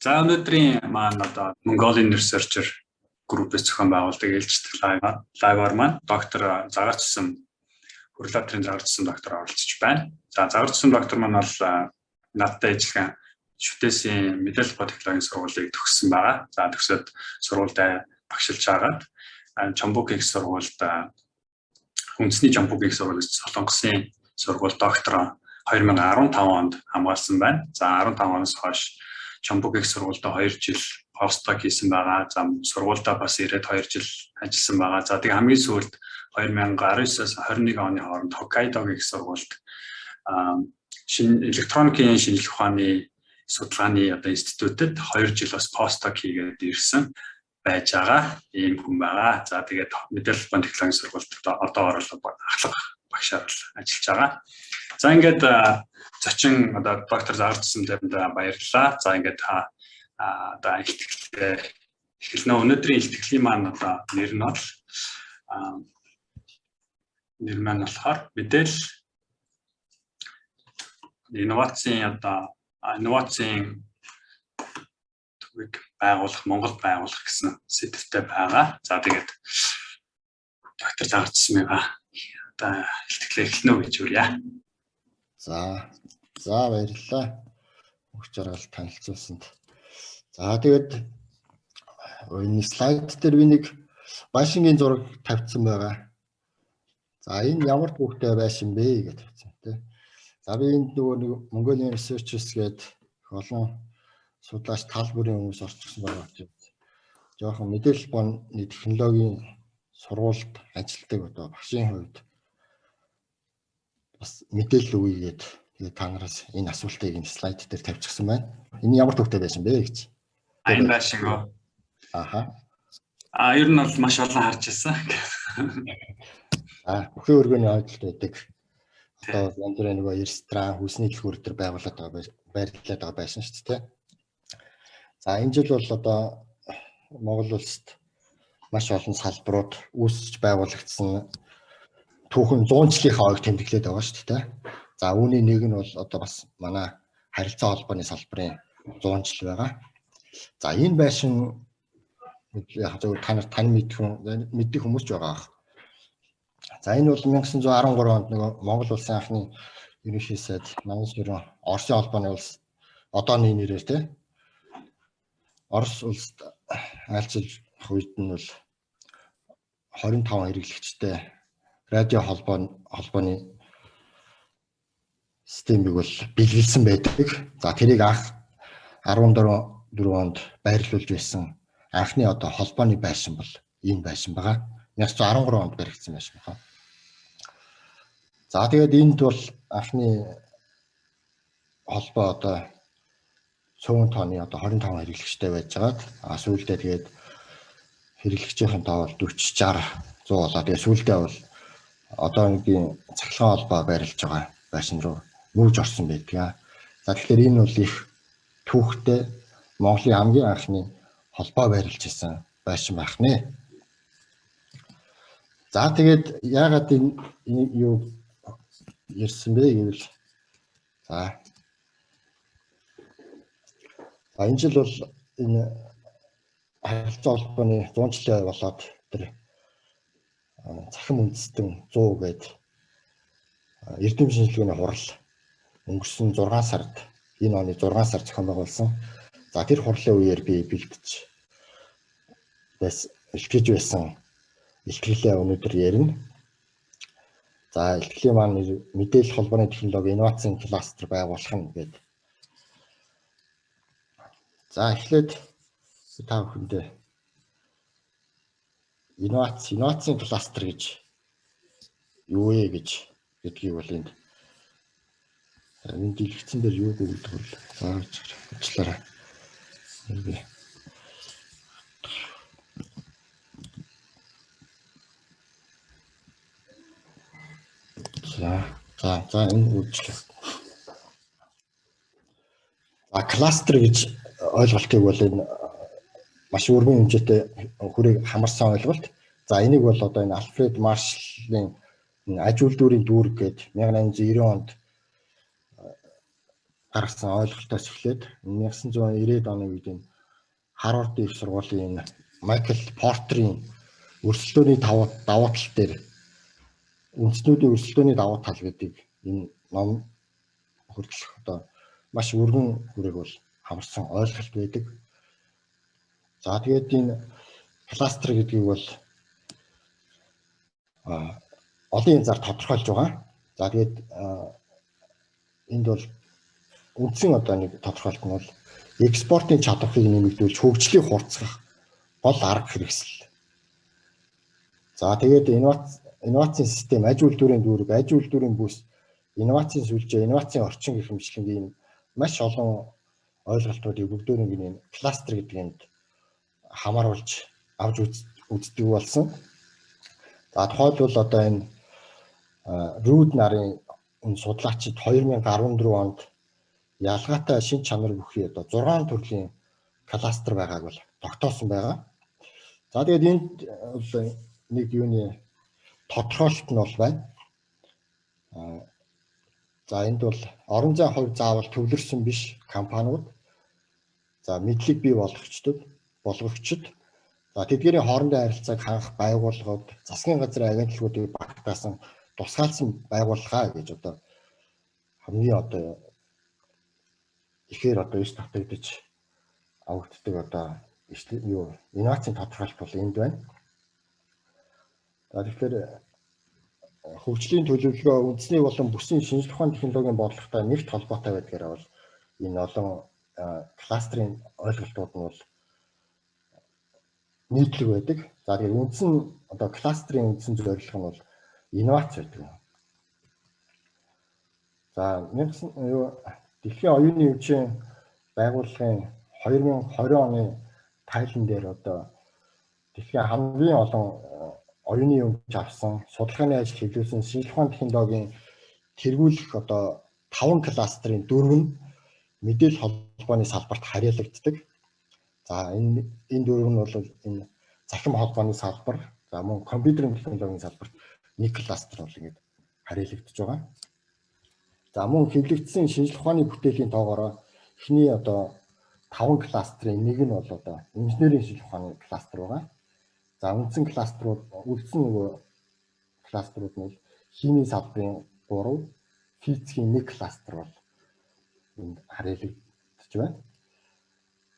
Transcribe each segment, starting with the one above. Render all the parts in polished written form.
За, өнөөдрийн маань одоо Mongolian Researcher группээс зохион байгуулдаг ээлжит live-аар маань доктор Загаарчсан Хөрлөөдрийн Загаарчсан доктор оролцож байна. За, Загаарчсан доктор маань бол надтай ижилхэн Шүтээсийн мэдээлэл ба технологийн сургуулийг төгссөн байгаа. За, төгсөөд сургуультай багшилж агаад Чамбук их сургуульд, үндэсний Чамбук их сургууль, Солонгосын сургууль доктороо 2015 онд хамгаалсан байна. За, 15 оноос хойш Чамбук их сургуультай 2 жил постдок хийсэн байгаа. За, сургуульдаа бас ирээд 2 жил ажилласан байгаа. За, тэгээ хамгийн сүүлд 2019-аас 21 оны хооронд Хоккайдогийн их сургуульд шинэ электроникийн шинжлэх ухааны судалгааны одоо институтэд 2 жил бас постдок хийгээд ирсэн байж байгаа ийм хүн байгаа. За, тэгээд мэдээлэл ухааны технологийн сургуульд одоогоор л ахлах багшаар ажиллаж байгаа. За, ингээд зочин одоо доктор Загаарчсан танд баярлалаа. За, ингээд та одоо илтгэлээ эхэлнэ. Өнөөдрийн илтгэлийн маань одоо нэр нь бол нэр маань болохоор мэдээлэл инновацийн одоо инновацийн төвийг байгуулах, Монголд байгуулах гэсэн сэдвтэй байгаа. За, тэгээд доктор Загаарчсан одоо илтгэлээ эхэлнэ үү гэж урья. За, баярлалаа. Өгч жаргал танилцуулсанд. За, тэгээд энэ слайд дээр би нэг байшингийн зураг тавьсан байгаа. За, энэ ямар түүхтэй байшин бэ гэж тавьсан тий. За, би энд нөгөө нэг Mongolian Researchers гэдэг олон судлаач тал бүрийн хүмүүс орчихсон байгаа учраас жоохон мэдээлэл бонны технологийн сургуульд ажилладаг одоо багшийн хувьд бас мэдээлэл өгье гээд тэгээд та нараас энэ асуултыг энэ слайд дээр тавьчихсан байна. Энэ ямар түүхтэй байсан бэ гэж. Энэ байшин үү? Аха. А, ер нь бол маш олон харж ирсэн. А, бүхэн өргөний ойдолд байдаг. Одоо янз бүрийн нөгөө ресторан, хүнсний дэлгүүр дээр байгуулад байгаа, байрлаад байгаа байсан шүү дээ. За, энэ жил бол одоо Монгол улсад маш олон салбарууд үүсэж байгуулагдсан түүхэн 100 жилийнхаа ойг тэмдэглээд байгаа шүү дээ. За, үүний нэг нь бол одоо бас манай харилцаа холбооны салбарын 100 жил байгаа. За, энэ байшин яг зөв та нар тань мэдэх хүмүүс ч байгаа ах. За, энэ бол 1913 онд нөгөө Монгол улсын анхны ерөнхий сайд Намын сүрэн Оросын холбооны улс одооны нэрээр те Орос улсад айлчилж үед нь бол 25 хэрэглэгчтэй радио холбооны системийг бол бэлгэлсэн байдаг. За, тэрийг анх 14 онд байрлуулж байсан анхны одоо холбооны байшин бол энэ байшин байгаа. 1913 онд баригдсан байшин байна. За, тэгээд энд бол анхны холбоо одоо цөөн тооны одоо 25 хэрэглэгчтэй байжгаад сүүлдээ тэгээд хэрэглэгчийн тоо бол 40 60 100 болоо. Тэгээд сүүлдээ бол одоогийн цахилгаан холбоо байрлаж байгаа байшин руу нүүж орсон байдаг. За, тэгэхээр энэ бол их түүхтэй Монголын хамгийн анхны холбоо байрлаж исэн байшин байх нэ. За, тэгээд яагаад энэ юу ярьсан бэ гэвэл за энэ жил бол энэ харилцаа холбооны 100 жилийн болоод тэр цахим үндэстэн 100 гээд эрдэм шинжилгээний хурал өнгөрсөн 6 сард, энэ оны 6 сар зохион байгуулсан. За, тэр хурлын үеэр би бэлтэж илтгэж байсан илтгэлээ өнөөдөр ярина. За, илтгэлийн маань мэдээлэл холбооны технологи инновацийн кластер байгуулах нь гээд. За, эхлээд та бүхэндээ инновацийн кластер гэж юу вэ гэж гэдгийг бол энд энэ дэлгэцэн дээр юу өгдөг вэ? Зааж ажиллаарай. За, энэ үйлчлэг. За, кластер гэж ойлголтыг бол энэ маш өргөн хэмжээтэй хүрээг хамарсан ойлголт. За, энийг бол одоо энэ Альфред Маршаллын аж үйлдвэрийн дүүрэг гээд 1890 онд гаргасан ойлголтоос эхлээд 1990-ад оны үед энэ Харвардын их сургуулийн Майкл Портерийн өрсөлдөөний давуу тал дээр үндснүүдийн өрсөлдөөний давуу тал гэдэг энэ ном хүртэлх одоо маш өргөн хүрээг бол хамарсан ойлголт байдаг. За тэгээд энэ кластер гэдгийг бол олон янзаар тодорхойлж байгаа. За тэгээд энд бол үндсэн одоо нэг тодорхойлолт нь бол экспортын чадварыг нэмэгдүүлж хөгжлийг хурцгах гол арга хэрэгсэл. За тэгээд инновацийн систем, аж үйлдвэрийн дүүрэг, аж үйлдвэрийн бүс, инновацийн сүлжээ, инновацийн орчин гэх мэтчилэнгийн маш олон ойлголтуудыг бүгдөө нэг энэ кластер гэдэг энд хамааруулж авч үздэг болсон. За тухайлбал одоо энэ Рүүд нарын энэ судлаачид 2014 онд ялгаатай шин чанар бүхий одоо 6 төрлийн кластер байгааг бол тогтоосон байгаа. За тэгээд энд нэг юуны тодорхойлолт нь бол байна. За энд бол орон зайн хувь заавал төвлөрсөн биш компаниуд. За мэдлэг бий болгогчд. За тэдгээрийн хоорондын харилцааг хангах байгууллагууд, засгийн газрын агентлагуудыг багтаасан тусгаалсан байгууллага гэж одоо хамгийн одоо ихээр одоо иш татагдаж авагддаг одоо юу инновацийн тодорхойлолт бол энд байна. За тэгэхээр хөгжлийн төлөвлөгөө үндэсний болон бүсийн шинжлэх ухааны технологийн бодлоготой нэгт холбоотой байдгаараа бол энэ олон кластерын ойлголтууд нь бол нийтлэг байдаг. За тэгээд үндсэн одоо кластерын үндсэн зорилго нь бол инновац байдаг. За дэлхийн оюуны өвчийн байгууллагын 2020 оны тайлан дээр одоо дэлхийн хамгийн олон оюуны өмч авсан, судалгааны ажил хийлгүүлсэн шинжлэх ухааны технологийн тэргүүлэх одоо 5 кластерын 4 нь мэдээлэл холбооны салбарт харьяалагддаг. За энэ дөрөв нь бол энэ захим холбооны салбар, за мөн компьютерийн технологийн салбарт нэг кластер бол ингэж харьяалагдаж байгаа. За мөн хэвлэгдсэн шинжлэх ухааны бүтээлийн тоогоороо эхний одоо 5 кластерын нэг нь бол одоо инженерийн шинжлэх ухааны кластер байгаа. За үндсэн кластерууд үлдсэн нөгөө кластерууд нь бол химийн салбарын 3, физикийн 1 кластер бол энд харьяалагдаж байна.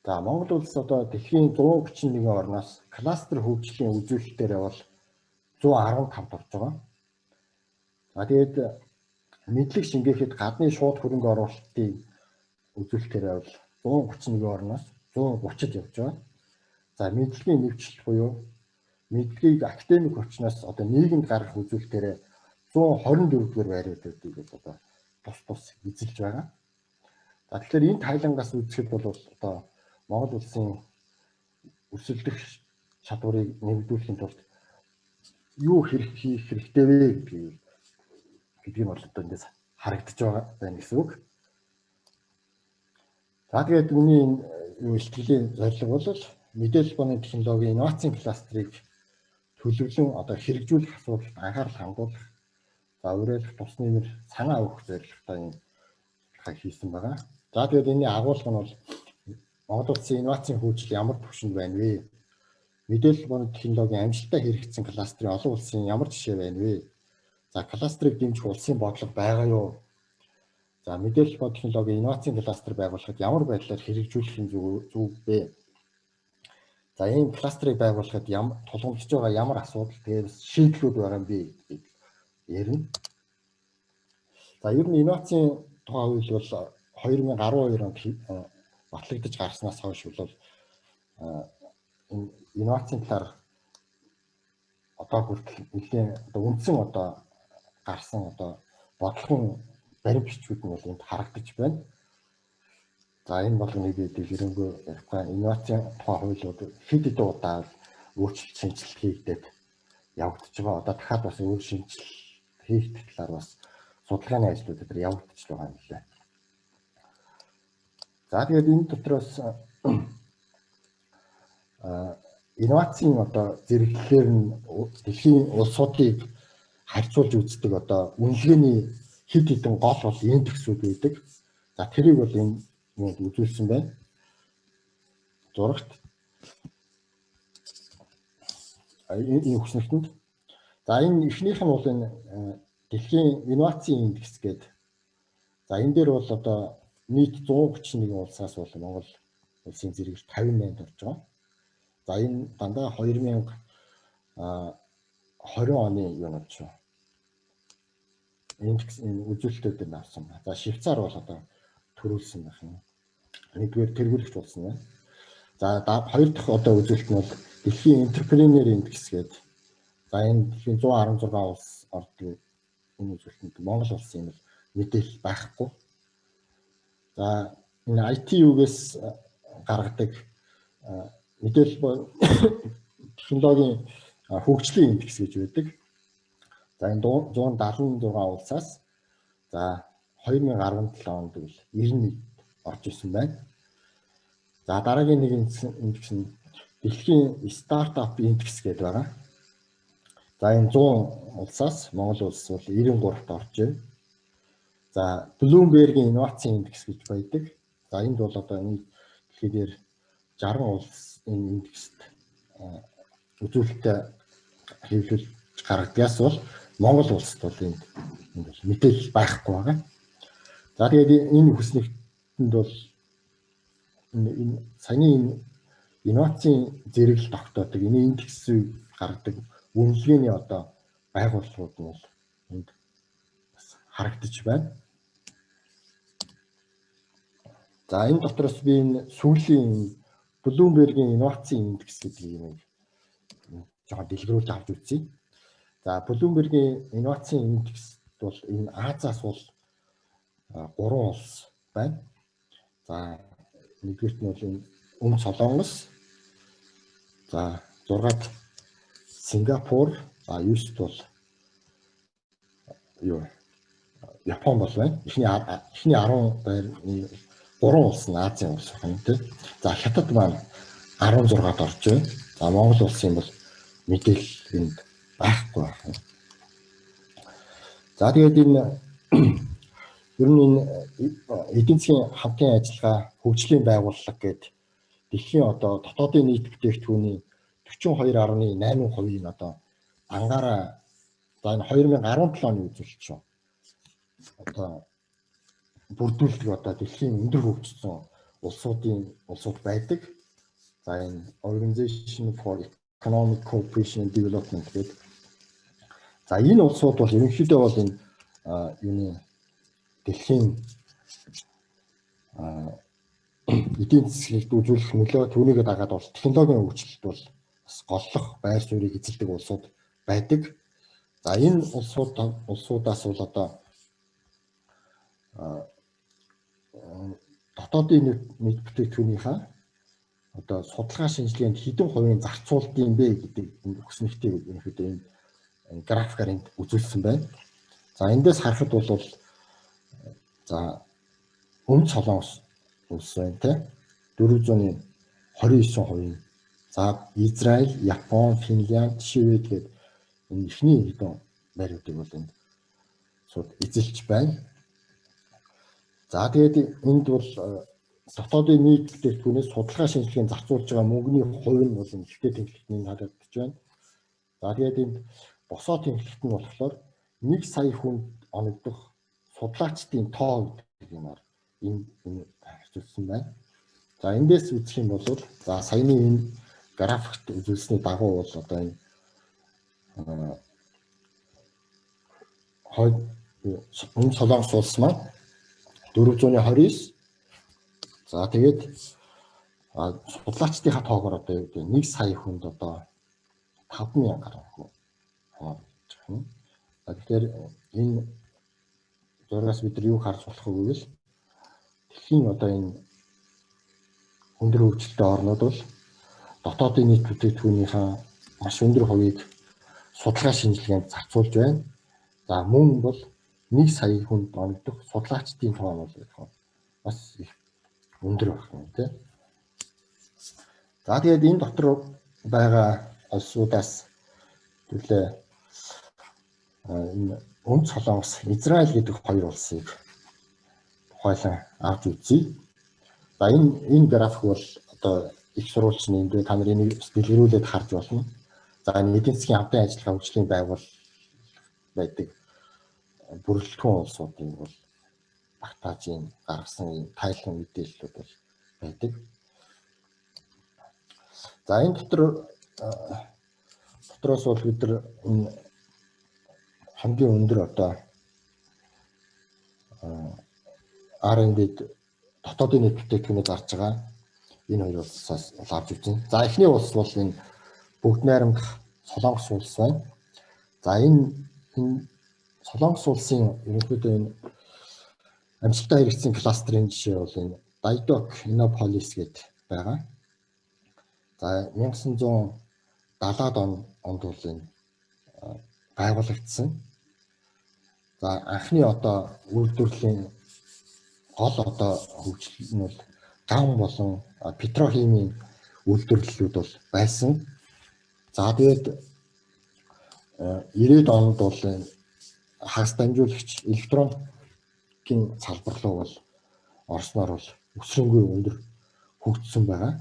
За Монгол улс одоо дэлхийн 131 орноос кластер хөгжлийн үзүүлэлтээр бол 115-д орж байгаа. За тэгээд мэдлэг шингээхэд гадны шууд хөрөнгө оруулалтын үзүүлэлтээр бол 131 орноос 130-д явж байгаа. За мэдлэгийн нэвчлэлт буюу мэдлэгийг академик орчноос одоо нийгэмд гаргах үзүүлэлтээр 124 дугаар байруудыг одоо тус тус эзэлж байгаа. За тэгэхээр энэ тайлангаас үзэхэд бол одоо Монгол улсын өрсөлдөх чадварыг нэмэгдүүлэхийн тулд юу хэрэг хийх хэрэгтэй вэ гэдгийг бол одоо эндээс харагдаж байгаа байна гэсэн үг. За тэгээд миний энэ юу илтгэлийн зорилго бол мэдээлэл болон технологийн инновацийн кластерыг төлөвлөн одоо хэрэгжүүлэх асуудалд анхаарал хандуулах, за уриалах, тус нэмэр санаа өгөх зорилготой энэ судалгаа хийсэн байгаа. За тэгээд энэний агуулга нь бол Монгол улсын инновацийн хөгжил ямар түвшинд байна вэ? Мэдээлэл болон технологийн амжилттай хэрэгжсэн кластерын олон улсын ямар жишээ байна вэ? За кластерыг дэмжих улсын бодлого байгаа юу? За мэдээлэл болон технологийн инновацийн кластер байгуулахад ямар байдлаар хэрэгжүүлэх нь зөв вэ? За ийм кластерыг байгуулахад ямар тулгамдж байгаа ямар асуудал тэгээд шийдлүүд байгаа юм бэ гэдгийг ярина. За ер нь инновацийн тухай хууль бол 2012 онд батлагдаж гарснаас хойш бол энэ инновацийн талаар одоо хүртэл нэлийн одоо үндсэн одоо гарсан одоо бодлогын баримт бичгүүд нь бол энд харагдаж байна. За энэ болгоныг би дэлгэрэнгүй ярихгүй. Инновацийн тухай хуулиуд хэд хэдэн удаа өөрчлөлт шинэчлэлт хийгдээд явагдаж байгаа. Одоо дахиад бас өөр шинэчлэлт хийх талаар бас судалгааны ажлууд дээр явагдаж байгаа юм лээ. За тэгээд энэ дотроос инновацийн одоо зэрэглэлээр нь дэлхийн улсуудыг харьцуулж үздэг одоо үнэлгээний хэд хэдэн гол бол энэ төгсүүд байдаг. За тэрийг бол энэ юунд үзүүлсэн байна. Зурагт. Энэ хүснэгтэнд. За энэ эхнийх нь бол энэ дэлхийн инновацийн индекс гэдэг. За энэ дээр бол одоо нийт 131 улсаас бол Монгол улсын зэрэгт 58-нд орж байгаа. За энэ дандаа 2020 оны юу болж байна. Индекс энэ үзүүлэлтүүдээр нь авсан байна. За Швейцар бол одоо төрүүлсэн байх юм. Нэгдүгээр тэргүүлэгч болсон байна. За хоёр дахь одоо үзүүлэлт нь бол дэлхийн энтерпренер индекс гэдэг. За энэ дэлхийн 116 улс ордог энэ үзүүлэлтэнд Монгол улсын юм мэдээлэл байхгүй. За энэ ITU-гээс гаргадаг мэдээлэл технологийн хөгжлийн индекс гэж байдаг. За энэ 176 улсаас за 2017 онд бол 91 орж исэн байна. За дараагийн нэг индекс нь дэлхийн стартап индекс гэдэг байгаа. За энэ 100 улсаас Монгол улс бол 93-т орж байна. За Bloomberg-ийн инновацийн индекс гэж байдаг. За энд бол одоо энэ дэлхий дээр 60 улс энэ индекст үзүүлэлтээ хэвлүүлж гаргадгаас бол Монгол улсад бол энд бол мэдээлэл байхгүй байгаа. За тэгээд энэ хүснэгтэнд бол энэ саяны энэ инновацийн зэрэглэл тогтоодог энэ индексийг гаргадаг үнэлгээний одоо байгууллагууд нь бол энд бас харагдаж байна. За энэ дотроос би энэ сүүлийн Bloomberg-ийн инновацийн индекс гэдэг юм жоохон дэлгэрүүлж авч үзье. За Bloomberg-ийн инновацийн индекс бол энэ Азиас бол 3 улс байна. За нэгдүгээрт нь бол энэ Өмнөд Солонгос, за 6-ад Сингапур, за 9-т бол юу Япон бол байна. Эхний 10 байрны 3 улс нь Азийн улс байна тийм. За Хятад маань 16-д орж байна. За Монгол улсын бол мэдээлэл энд байхгүй байна. За тэгээд энэ ер нь энэ эдийн засгийн хамтын ажиллагаа хөгжлийн байгууллага гэдэг дэлхийн одоо дотоодын нийт бүтээгдэхүүний 42.8% нь одоо ангаараа за энэ 2017 оны үзүүлэлт шүү. Одоо бүрдүүлдэг одоо дэлхийн өндөр хөгжсөн улсууд байдаг. За энэ Organization for Economic Cooperation and Development гэдэг. За энэ улсууд бол ерөнхийдөө бол энэ юуны дэлхийн эдийн засгийг үзүүлэх нөлөө түүнийгээ дагаад бол технологийн хөгжилт бол бас голлох байр суурийг эзэлдэг улсууд байдаг. За энэ улсуудаас бол одоо дотоодын нийт бүтээгдэхүүнийхээ одоо судалгаа шинжилгээнд хэдэн хувийн зарцуулд юм бэ гэдэг энэ өгснөгтийг ерөнхийдөө энэ графикаар энд үзүүлсэн байна. За эндээс харахад бол за Өмнөд Солонгос улс байна те 429%. За Израиль, Япон, Финлянд, Швед гэдэг энэ эхний хэдэн байруудыг бол энд сууд эзэлж байна. За тэгээд энд бол дотоодын нийт бүтээгдэхүүнээс судалгаа шинжилгээнд зарцуулж байгаа мөнгөний хувь нь бол энэ тэнхлэгтний харагдаж байна. За тэгээд энд босоо тэнхлэгт нь болохоор 1 сая хүнд оногдох судлаачдын тоо гэдэг юмар энэ харьцуулсан байна. За эндээс үзэх юм бол за саяны энэ графикт үзүүлсний дагуу бол одоо энэ хойд Өмнөд Солонгос улс маань 429. За тэгээд судлаачдынхаа тоогоор одоо юу гэдэг 1 сая хүнд одоо 5000 гаруй хүн хуваагдаж байна. За тэгэхээр энэ зургаас бид нар юу харж болох вэ гэвэл дэлхийн одоо энэ өндөр хөгжилтэй орнууд бол дотоодын нийт бүтээгдэхүүнийхээ маш өндөр хувийг судалгаа шинжилгээнд зарцуулж байна. За мөн бол 1 сая хүнд оногдох судлаачдын тоо нь бол бас их өндөр байх юм тий. За тэгээд энэ дотор байгаа улсуудаас төлөө энэ Өмнөд Солонгос, Израиль гэдэг хоёр улсыг тухайлан авч үзье. За, энэ график бол одоо их сурвалжны энд та нар энийг дэлгэрүүлээд харж болно. За, энэ эдийн засгийн хамтын ажиллагаа хөгжлийн байгууллага байдаг бүрэлдэхүүн улсуудын бол багтааж ийм гаргасан ийм тайлан мэдээллүүд бол байдаг. За, энэ дотроос бол бид нар энэ хамгийн өндөр одоо R&D дотоодын нийт бүтээгдэхүүнийг гарч байгаа энэ хоёр улсаас авч үзье. За, эхний улс бол энэ Бүгд Найрамдах Солонгос улс байна. За, энэ Солонгос улсын ерөнхийдөө энэ амжилттай хэрэгжсэн кластерын жишээ бол энэ Daedeok Innopolis гэдэг байгаа. За, 1970-аад онд бол энэ байгуулагдсан. За, анхны одоо үйлдвэрлэлийн гол одоо хөгжил нь бол гам болон петрохимийн үйлдвэрлэлүүд бол байсан. За, тэгээд 90-ад онд бол хагас дамжуулагч электроникийн салбар руу бол орсноор бол өсрөнгүй өндөр хөгжсөн байгаа.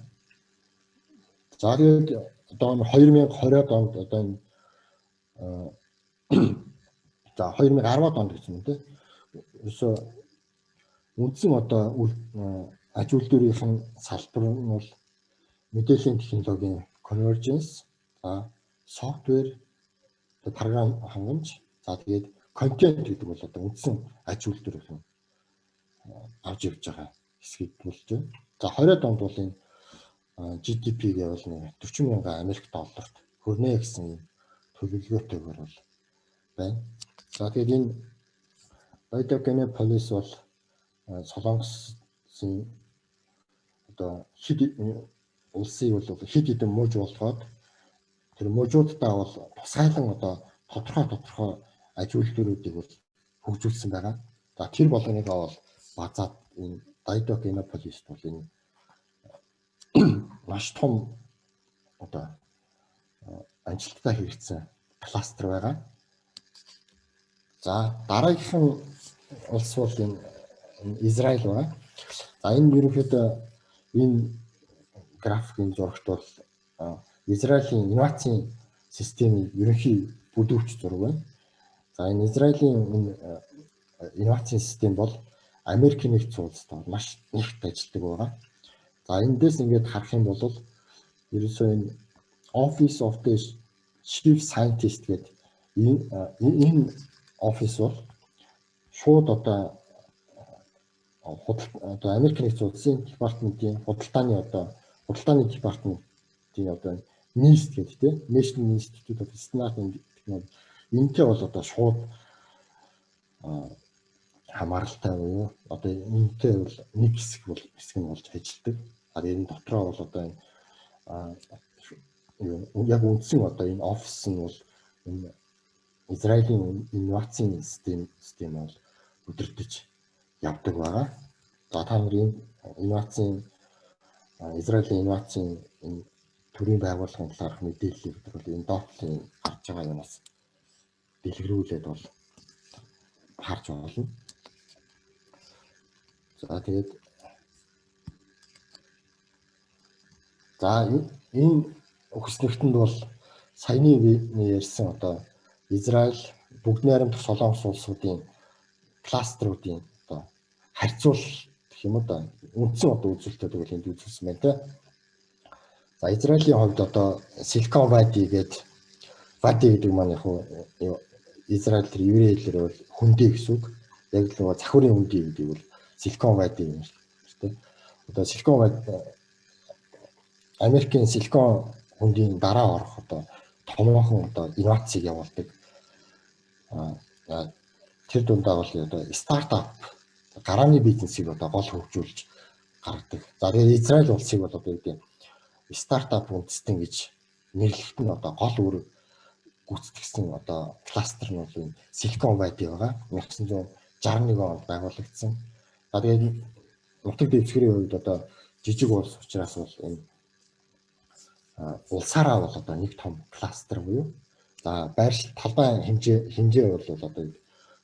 За, тэгээд одоо 2020-ад онд одоо энэ, за, 2010-ад онд гэсэн юм, тий. Ерөөсөө үндсэн одоо аж үйлдвэрийн салбар нь бол мэдээллийн технологийн convergence, за, software, програм хангамж, за, тэгээд контент гэдэг бол одоо үндсэн аж үйлдвэрийн авч явж байгаа хэсгийг болж байна. За, 20-ад онд бол энэ GDP гэвэл нэг 40 мянган Америк долларт хүрнэ гэсэн юм төлөвлөгөөтэйгээр бол байна. За, тэгээд энэ Daedeok Innopolis бол Солонгосын одоо хэд улсыг бол хэд хэдэн муж болгоод тэр мужууддаа бол тусгайлан одоо тодорхой тодорхой аж үйлдвэрүүдийг бол хөгжүүлсэн байгаа. За, тэр болгоныгоо бол базаад энэ Daedeok Innopolis бол энэ маш том одоо амжилттай хэрэгжсэн кластер байгаа. За, дараагийнхан улс бол энэ Израиль байгаа. За, энэ ерөнхийдөө энэ графикийн зурагт бол Израилийн инновацийн системийн ерөнхий бүдүүч зураг байна. За, энэ Израилийн энэ инновацийн систем бол Америкийн Нэгдсэн Улстай маш нэгт ажилладаг байгаа. За, эндээс ингээд харах юм бол ерөөсөө энэ Office of the Chief Scientist гэдэг энэ офис бол шууд одоо Америк Нэгдсэн Улсын департаментийн худалдааны департаментийн одоо NIST гэдэг, тийм, National Institute of Standards and Technology, энэтэй бол одоо шууд хамааралтай буюу одоо энэтэй бол нэг хэсэг нь болж ажилладаг. А энэ дотроо бол одоо энэ яг үндсэн одоо энэ офис нь бол энэ Израилийн инновацийн систем бол удирдах явдаг байгаа. За, та нарын инновацийн, Израилийн инновацийн энэ төрийн байгууллагын талаарх мэдээллийг бид бол энэ доотлын гарч байгаа юмас дэлгэрүүлээд бол харж болно. За, тэгээд, за, энэ өгснөгтөнд бол саяны ярьсан одоо Израиль, Бүгд Найрамдах Солонгос улсуудын кластеруудын одоо харьцуул гэх юм уу да, үндсэн одоо үзүүлэлтүүд бол энд үзүүлсэн байна, те. За, Израилийн хувьд одоо Silicon Valley гэдэг, Valley гэдэг маань яг Израиль тэр еврей хэлээр бол хөндий гэсэн үг. Яг л нөгөө цахиурын хөндий гэдэг бол Silicon Valley юм шүү дээ. Одоо Silicon Valley, Америкийн Silicon хөндийн дараа орох одоо томоохон одоо инновацийг явуулдаг. Тэр дундаа бол одоо стартап, гарааны бизнесийг одоо гол хөгжүүлж гаргадаг. За, тэгээд Израиль улсыг бол одоо юу гэдэг, стартап үндэстэн гэж нэрлэхэд нь одоо гол үүрэг гүйцэтгэсэн одоо кластер нь бол энэ Silicon Valley байгаа. 1961 онд байгуулагдсан. За, тэгээд нутаг дэвсгэрийн хувьд одоо жижиг улс учраас бол энэ улсаараа бол одоо нэг том кластер буюу, за, байршил талбай хэмжээ бол одоо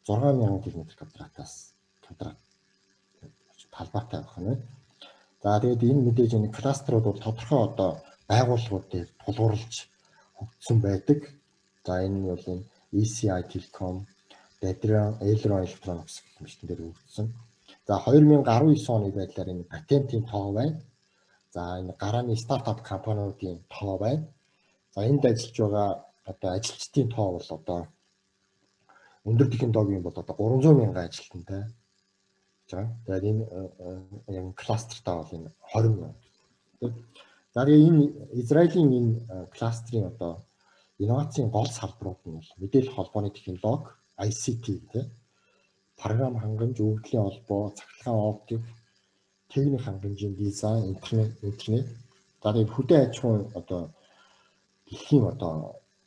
6000 км квадратаас квадрат талбайтай байх нь байна. За тэгээд энэ мэдээж энэ кластерууд бол тодорхой одоо байгууллагууд дээр тулгуурлаж хөгжсөн байдаг. За энэ бол энэ ECI Telecom, Dadrian, Elron Electronics гэх мэт дээр хөгжсөн. За 2019 оны байдлаар энэ патентын тоо байна. За энэ гарааны стартап компаниудын тоо байна. За энд ажиллаж байгаа одоо ажилчдын тоо бол одоо өндөр технологийн бол одоо 300 мянган ажилтнтай гэж байгаа. Тэгээд энэ яг кластертаа бол энэ 20 мянга. За тэгээ энэ Израилийн энэ кластерын одоо инновацийн гол салбарууд нь бол мэдээлэл холбооны технологи, ICT тий, програм хангамж, өгөгдлийн холбоо, цахилгаан оптик, техник хангамжийн дизайн, интернет. За тэгээд хөдөө аж ахуйн одоо дэлхийн одоо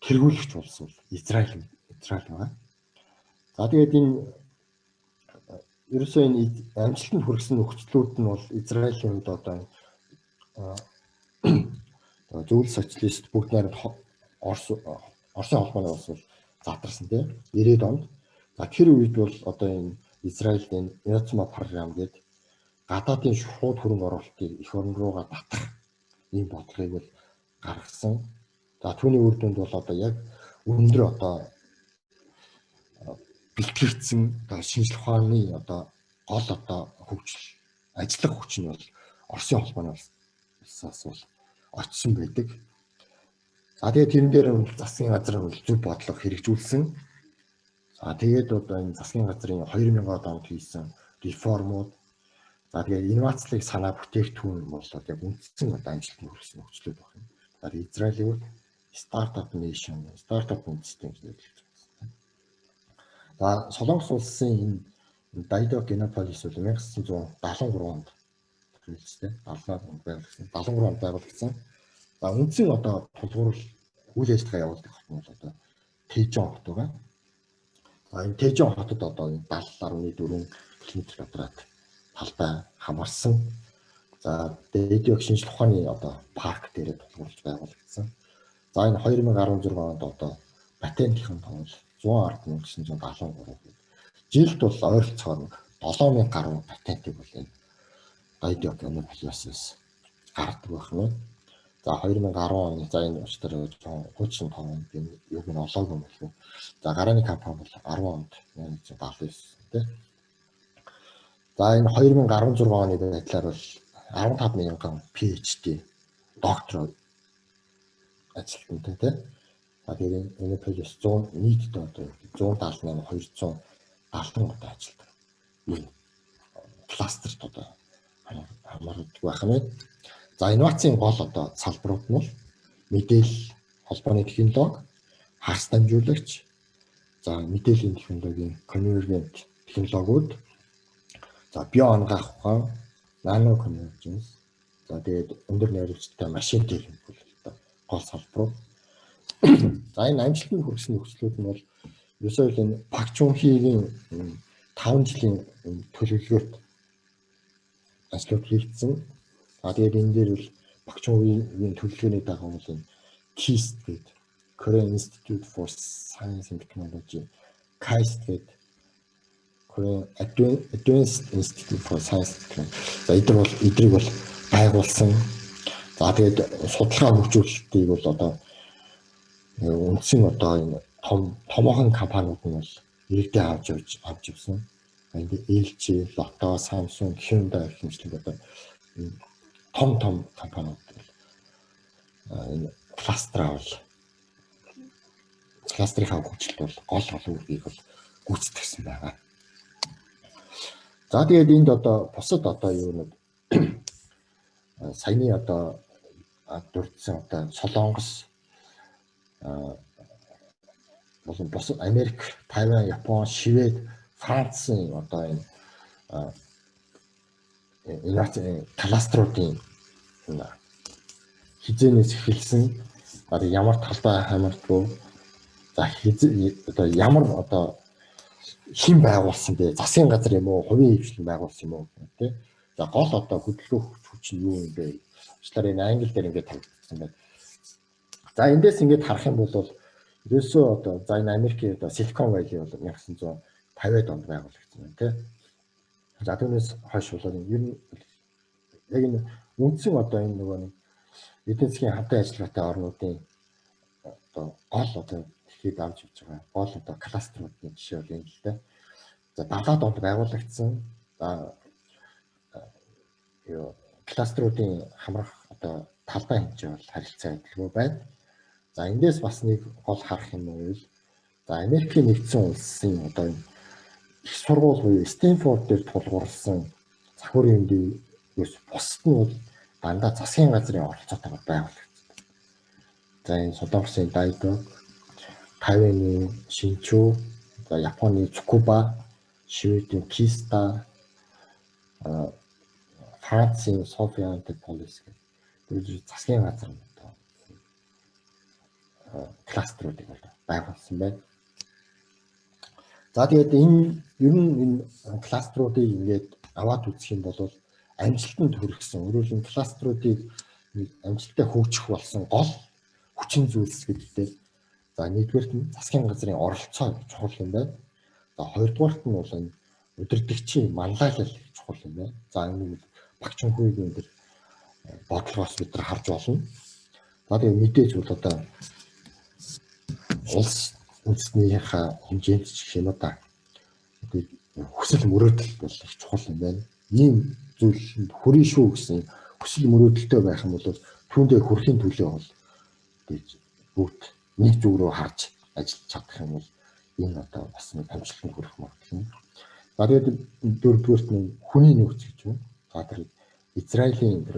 тэргүүлэгч улс бол Израиль байгаа. За тэгээд энэ ерөөсөө энэ амжилтанд хүргэсэн нөхцлүүд нь бол Израилийн хувьд одоо зөвлөл социалист бүгд найрамд Оросын холбооны улс бол задарсан тийм 90-ад онд. За тэр үед бол одоо энэ Израильд энэ Yozma програм гэдэг гадаадын шууд хөрөнгө оруулалтыг эх орн руугаа татах ийм бодлогыг бол гаргасан. За түүний үр дүнд бол одоо яг өндөр одоо бэлтгэгдсэн одоо шинжлэх ухааны одоо гол одоо хөгжил ажиллах хүч нь бол Оросын холбооны улсаас бол очсон байдаг. За тэгээд тэрэн дээр засгийн газар бол зөв бодлого хэрэгжүүлсэн. За тэгээд одоо энэ засгийн газрын 2000-ад онд хийсэн реформууд, за тэгээд инновацлыг санаа бүтээгдэхүүн болоод яг үндсэн одоо амжилтанд хүргэсэн нөхцлүүд байна. За Израилийн startup nation, стартап үндэстэн гэж нэрлэж байна. За Солонгос улсын энэ Daedeok Innopolis бол 1973 онд тохиолдсон. 70 онд байгуулагдсан. 73 онд байгуулагдсан. За үндсэн одоо тулгуурлал үйл ажиллагаа явуулдаг хот нь бол одоо Тэжон хот байгаа. За энэ Тэжон хотод одоо 70.4 км квадрат талбай хамарсан. За Daedeok шинжлэх ухааны одоо парк дээрээ тулгуурлаж байгуулагдсан. За энэ 2016 онд одоо патентын тоо бол 110,973 гэдэг. Жилд бол ойролцоогоор 7000 гаруй патентыг бол энэ Daedeok Innopolis-аас гаргадаг байх нь. За 2010 оны за энэ уучлаарай жоохон хуучин тоо би юг нь олоогүй юм болов. За гарааны компани бол 10 онд 1979 тий. За энэ 2016 оны байдлаар бол 15 мянган PhD доктор ажилтнтай тий. За тэгээд Innopolis 100 нийтдээ одоо 178 270 одоо ажилтдаг. Энэ кластерт одоо хамаардаг байх нь. За инновацийн гол одоо салбарууд нь бол мэдээлэл холбооны технологи, хагас дамжуулагч, за мэдээллийн технологийн convergent технологиуд, за био анагаах ухаан, nano convergence, за тэгээд өндөр найруулалттай машин техник бол одоо гол салбарууд. За энэ амжилтанд хүргэсэн нөхцлүүд нь бол ерөөсөө л энэ Пак Чун Хийгийн 5 жилийн төлөвлөгөөт ажлууд хийгдсэн. А тэгээд энэ дээр бол Пак Чун Хийгийн төлөвлөгөөний дагуу бол энэ KIST гэдэг Korean Institute for Science and Technology, KAIST гэдэг Korean Advanced Institute for Science and Technology. За эдгээр бол эдрийг бол байгуулсан. За тэгээд судалгаа хөгжүүлэлтийг бол одоо үндсэн одоо энэ том томоохон компаниуд нь бол иргэдээ авч явсан. Энд LG, Lotte, Samsung, Hyundai гэх мэтлэг одоо том том компаниуд бол энэ кластераа бол кластерынхаа хөгжилд бол гол гол үүргийг бол гүйцэтгэсэн байгаа. За тэгээд энд одоо бусад одоо юу нэг саяны одоо дурдсан одоо Солонгос болон бусад Америк, Тайван, Япон, Швед, Францын одоо энэ инновацийн кластеруудын хэзээнээс эхэлсэн, одоо ямар талбай хамардгүй, за одоо ямар одоо хэн байгуулсан бэ? Засгийн газар юм уу? Хувийн хэвшлэн байгуулсан юм уу гэх тээ. За гол одоо хөдөлгөөх хүч нь юу юм бэ? Уучлаарай, энэ англи дээр ингээд тавигдсан байна. За эндээс ингээд харах юм бол ерөөсөө одоо за энэ Америкийн одоо Silicon Valley бол 1950-ад онд байгуулагдсан байна тий. За түүнээс хойш бол ер нь яг энэ үндсэн одоо энэ нөгөө нэг эдийн засгийн хамтын ажиллагаатай орнуудын одоо гол одоо дэлхийд авч явж байгаа гол одоо кластеруудын жишээ бол энэ л дээ. За 70-аад онд байгуулагдсан юу кластеруудын хамрах одоо талбай хэмжээ бол харилцаа адилгүй байна. За эндээс бас нэг гол харах юм бол за Америкийн нэгдсэн улсын одоо энэ их сургууль буюу Стэнфорд дээр тулгуурласан захиурын эндээс бусд нь бол дандаа засгийн газрын оролцоотойгоор байгуулагдсан. За энэ Солонгосын Дайдог, Тайваны Шинчүү, за Японы Цукуба, Шведийн Киста, Францын София Антиполис гэх тэр засгийн газар нь одоо кластеруудыг бол байгуулсан байна. За тэгээд энэ ер нь энэ кластеруудыг ингээд аваад үзэх юм бол амжилтанд хүргэсэн. Өөрөөр хэлбэл кластеруудыг амжилттай хөгжих болсон гол хүчин зүйлс гэдэгтээ за нэгдүгээрт нь засгийн газрын оролцоо чухал юм байна. За хоёрдугаарт нь бол энэ удирдагчийн манлайлал чухал юм байна. За энэ бол Багчанхүйгийн тэр бодлогоос бид нар харж болно. За тэгээ мэдээж бол одоо улс үндэснийхээ хэмжээнд ч гэх юм уу та хүсэл мөрөөдөл бол их чухал юм байна. Ийм зүйлд хүрэн шүү гэсэн хүсэл мөрөөдөлтэй байх юм бол түүндээ хүрэхийн төлөө бол гэж бүгд нэг зүг рүү харж ажиллаж чадах юм бол энэ одоо бас нэг амжилтанд хүрэх магадлал юм. За тэгээд дөрөвдүгээрт нь хүний нөөц гэж байна. За тэр Израилийн тэр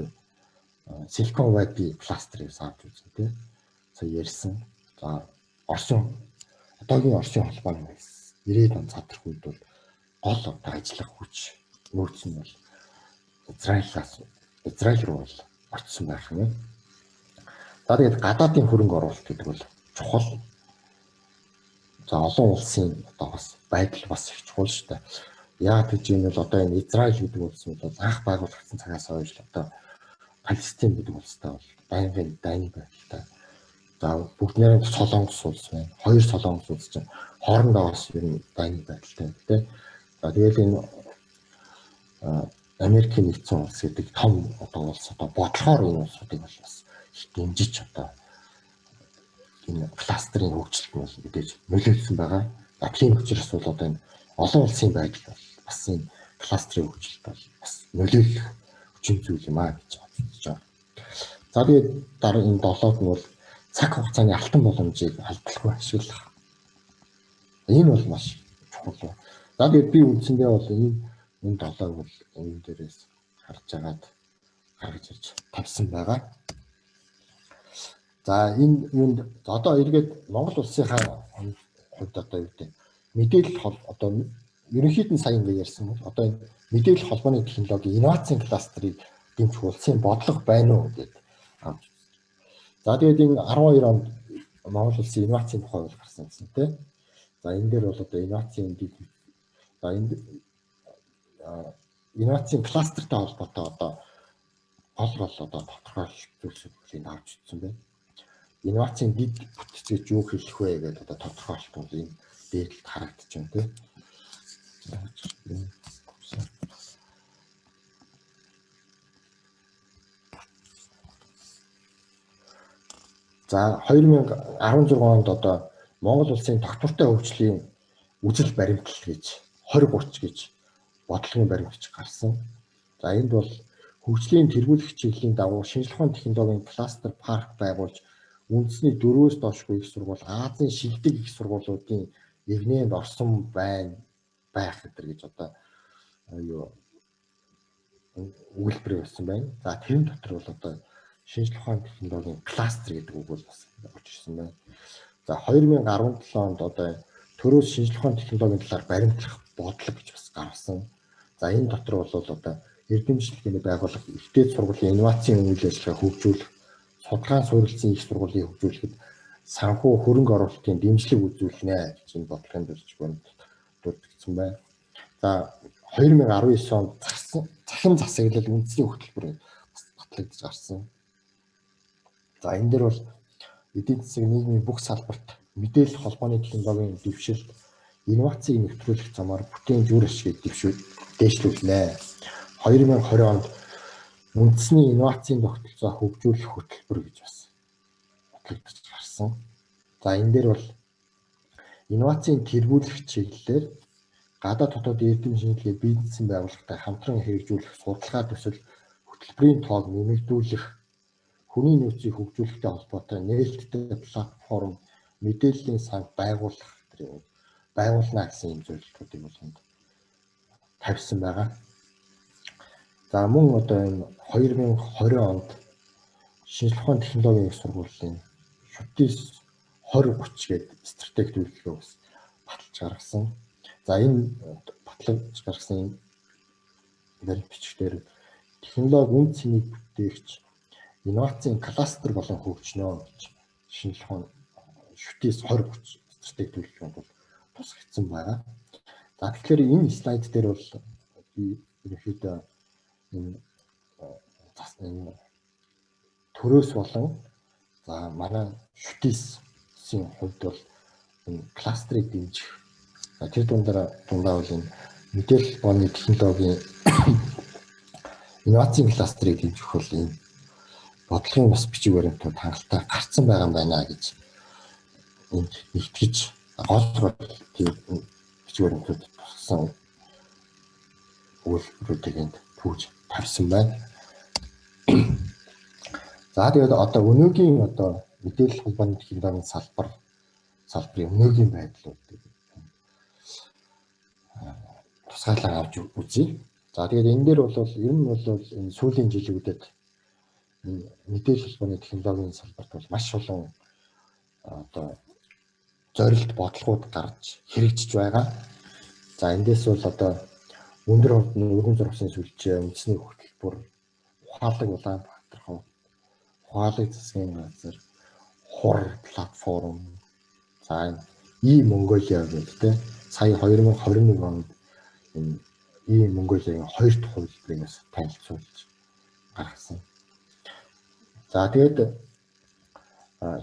Silicon Valley кластерыг авч үзсэн тийм. За ярьсан. За Оросын одоогийн Оросын холбооны улс 90-ад он задрах үед бол гол одоо ажиллах хүч нөөц нь бол Израиль руу бол очсон байх юм. За тэгээд гадаадын хөрөнгө оруулалт гэдэг бол чухал. За олон улсын одоо бас байдал бас их чухал шүү дээ. Яг гэж юм бол одоо энэ Израиль гэдэг улс бол анх байгуулагдсан цагаас хойш одоо Палестин гэдэг улстай бол байнгын дайны байдалтай. За бүгд нэрээ Солонгос улс байна. Хоёр Солонгос улс чинь хоорондоо бас ер нь дайны байдалтай тийм. За тэгэл энэ Америкийн нэгдсэн улс гэдэг том одоо улс одоо бодлохоор энэ улсуудыг бол бас их дэмжиж одоо энэ кластерын хөгжилт нь бол мэдээж нөлөөлсөн байгаа. За тийм учраас бол одоо энэ олон улсын байдал бол бас энэ кластерын хөгжилт бол бас нөлөөлөх хүчин зүйл юм а гэж бодож байгаа. За тэгээд дараа энэ долоод нь бол цаг хугацааны алтан боломжийг алдалгүй ашиглах. Энэ бол маш чухал. За тэгээд би үндсэндээ бол энэ долоог бол энэ дээрээс харж агаад гаргаж ирж тавьсан байгаа. За энэ юунд одоо эргээд Монгол улсынхаа хувьд одоо юу гэдэг мэдээлэл одоо ерөнхийд нь сая ингэ ярьсан бол одоо энэ мэдээлэл холбооны технологи инновацийн кластерыг дэмжих улсын бодлого байна уу гэдээ авч. За тэгээд энэ 12 онд Монгол улсын инновацийн тухай хууль гарсан гэсэн тийм. За энэ дээр бол одоо инновацийн дэд за энэ инновацийн кластертай холбоотой одоо гол гол одоо тодорхойлолт зүйлсүүдийг авч үзсэн байна. Инновацийн дэд бүтэц гэж юу хэлэх вэ гэдэг одоо тодорхойлолт бол энэ дээдлэлт харагдаж байна тийм. За 2016 онд одоо Монгол улсын тогтвортой хөгжлийн үзэл баримтлал гэж 20 30 гэж бодлогын баримтч гарсан. За энд бол хөгжлийн тэргуулах чиглэлийн дагуу шинжлэх ухааны технологийн кластер парк байгуулж үндэсний 4-өөс доошгүй их сургууль, Азийн шилдэг их сургуулиудын эгнээнд орсон байна байх гэдэг гэж одоо юу өгүүлбэр болсон байна. За тэрэн дотор бол одоо шинжлэх ухааны технологийн кластер гэдэг үг бол бас орж ирсэн байна. За 2017 онд одоо төрөөс шинжлэх ухааны технологийн талаар баримтлах бодлого гэж бас гаргасан. За энэ дотор бол одоо эрдэм шинжилгээний байгууллага, их дээд сургуулийн инновацийн үйл ажиллагаа хөгжүүлэх, судалгаан суурилсан их сургуулийн хөгжүүлэхэд санхүү хөрөнгө оруулалтын дэмжлэг үзүүлнэ гэж энэ бодлогын дурж дурдгдсан байна. За 2019 онд цахим засаглал үндэсний хөтөлбөр бас батлагдаж гарсан. За энэ дээр бол эдийн засаг нийгмийн бүх салбарт мэдээлэл холбооны технологийн дэвшилт, инновацийг нэвтрүүлэх замаар бүтээмж үр ашгийг дээшлүүлнэ. 2020 онд үндэсний инновацийн тогтолцоо хөгжүүлэх хөтөлбөр гэж бас батлагдаж гарсан. За энэ дээр бол инновацийн тэргүүлэх чиглэлээр гадаад дотоод эрдэм шинжилгээ бизнесийн байгууллагатай хамтран хэрэгжүүлэх судалгаа төсөл хөтөлбөрийн тоог нэмэгдүүлэх, хүний нөөцийг хөгжүүлэхтэй холбоотой нээлттэй платформ, мэдээллийн санг байгуулах тэр байгуулна гэсэн юм зөвлөлтүүдийг бол энд тавьсан байгаа. За мөн одоо энэ 2020 онд шинжлэх ухааны технологийн их сургуулийн ШУТИС 2030 гээд стратеги төлөвлөгөө бас баталж гаргасан. За энэ батлаж гаргасан баримт бичгээр технологи үн цэнийг бүтээгч инновацийн кластер болон хөгжнө гэж шинжлэх ухааны ШУТИС 2030 стратеги төлөвлөгөөнд бол тусгагдсан байгаа. За тэгэхээр энэ слайд дээр бол би ерөнхийдөө энэ төрөөс болон за манай ШУТИС-ийн хувьд бол энэ кластерыг дэмжих. За тэр дундаа бол энэ мэдээлэл холбооны технологийн инновацийн кластерыг дэмжих бол энэ бодлогын бас бичиг баримтууд хангалттай гарцсан байгаа юм байна гэж энд нэгтгэж гол тийм бичиг баримтууд тусгасан өгүүлбэрүүдийг энд түүж тавьсан байна. За тэгээд одоо өнөөгийн одоо мэдээлэл холбооны технологийн салбарын өнөөгийн байдлуудыг тусгаарлан авч үзье. За тэгээд энэ дээр бол ер нь бол энэ сүүлийн жилүүдэд энэ мэдээлэл холбооны технологийн салбарт бол маш олон одоо зорилт бодлогууд гарч хэрэгжиж байгаа. За эндээс бол одоо өндөр хурдны өргөн зургасан сүлжээ, үндэсний хөтөлбөр, ухаалаг Улаанбаатар хот, ухаалаг засгийн газар, хур платформ, за энэ E-Mongolia гэдэг те сая 2021 онд энэ E-Mongolia-гийн хоёр дахь хувилбарыг бас танилцуулж гаргасан. За тэгээд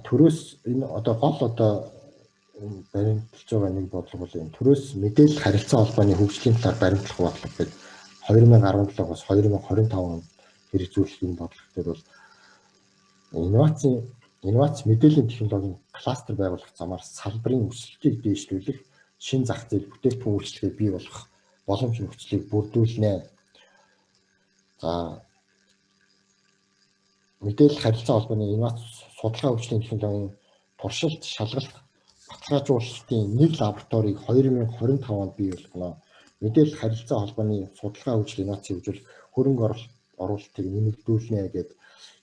төрөөс энэ одоо гол одоо баримталж байгаа нэг бодлого бол энэ төрөөс мэдээлэл харилцаа холбооны хөгжлийн талаар баримтлах бодлого гэдэг 2017-оос 2025 онд хэрэгжүүлэх энэ бодлого дээр бол инновац мэдээллийн технологийн кластер байгуулах замаар салбарын өсөлтийг дээшлүүлэх, шинэ зах зээл бүтээгдэхүүн үйлчилгээ бий болгох боломж нөхцөлийг бүрдүүлнэ. За мэдээлэл харилцаа холбооны инновац судалгаа хөгжлийн технологийн туршилт, шалгалт, баталгаажуулалтын нэг лабораторийг 2025 онд бий болгоно. Мэдээлэл харилцаа холбооны судалгаа хөгжил инновацийг хөгжүүлэх, хөрөнгө оруулалтыг нэмэгдүүлнэ гэд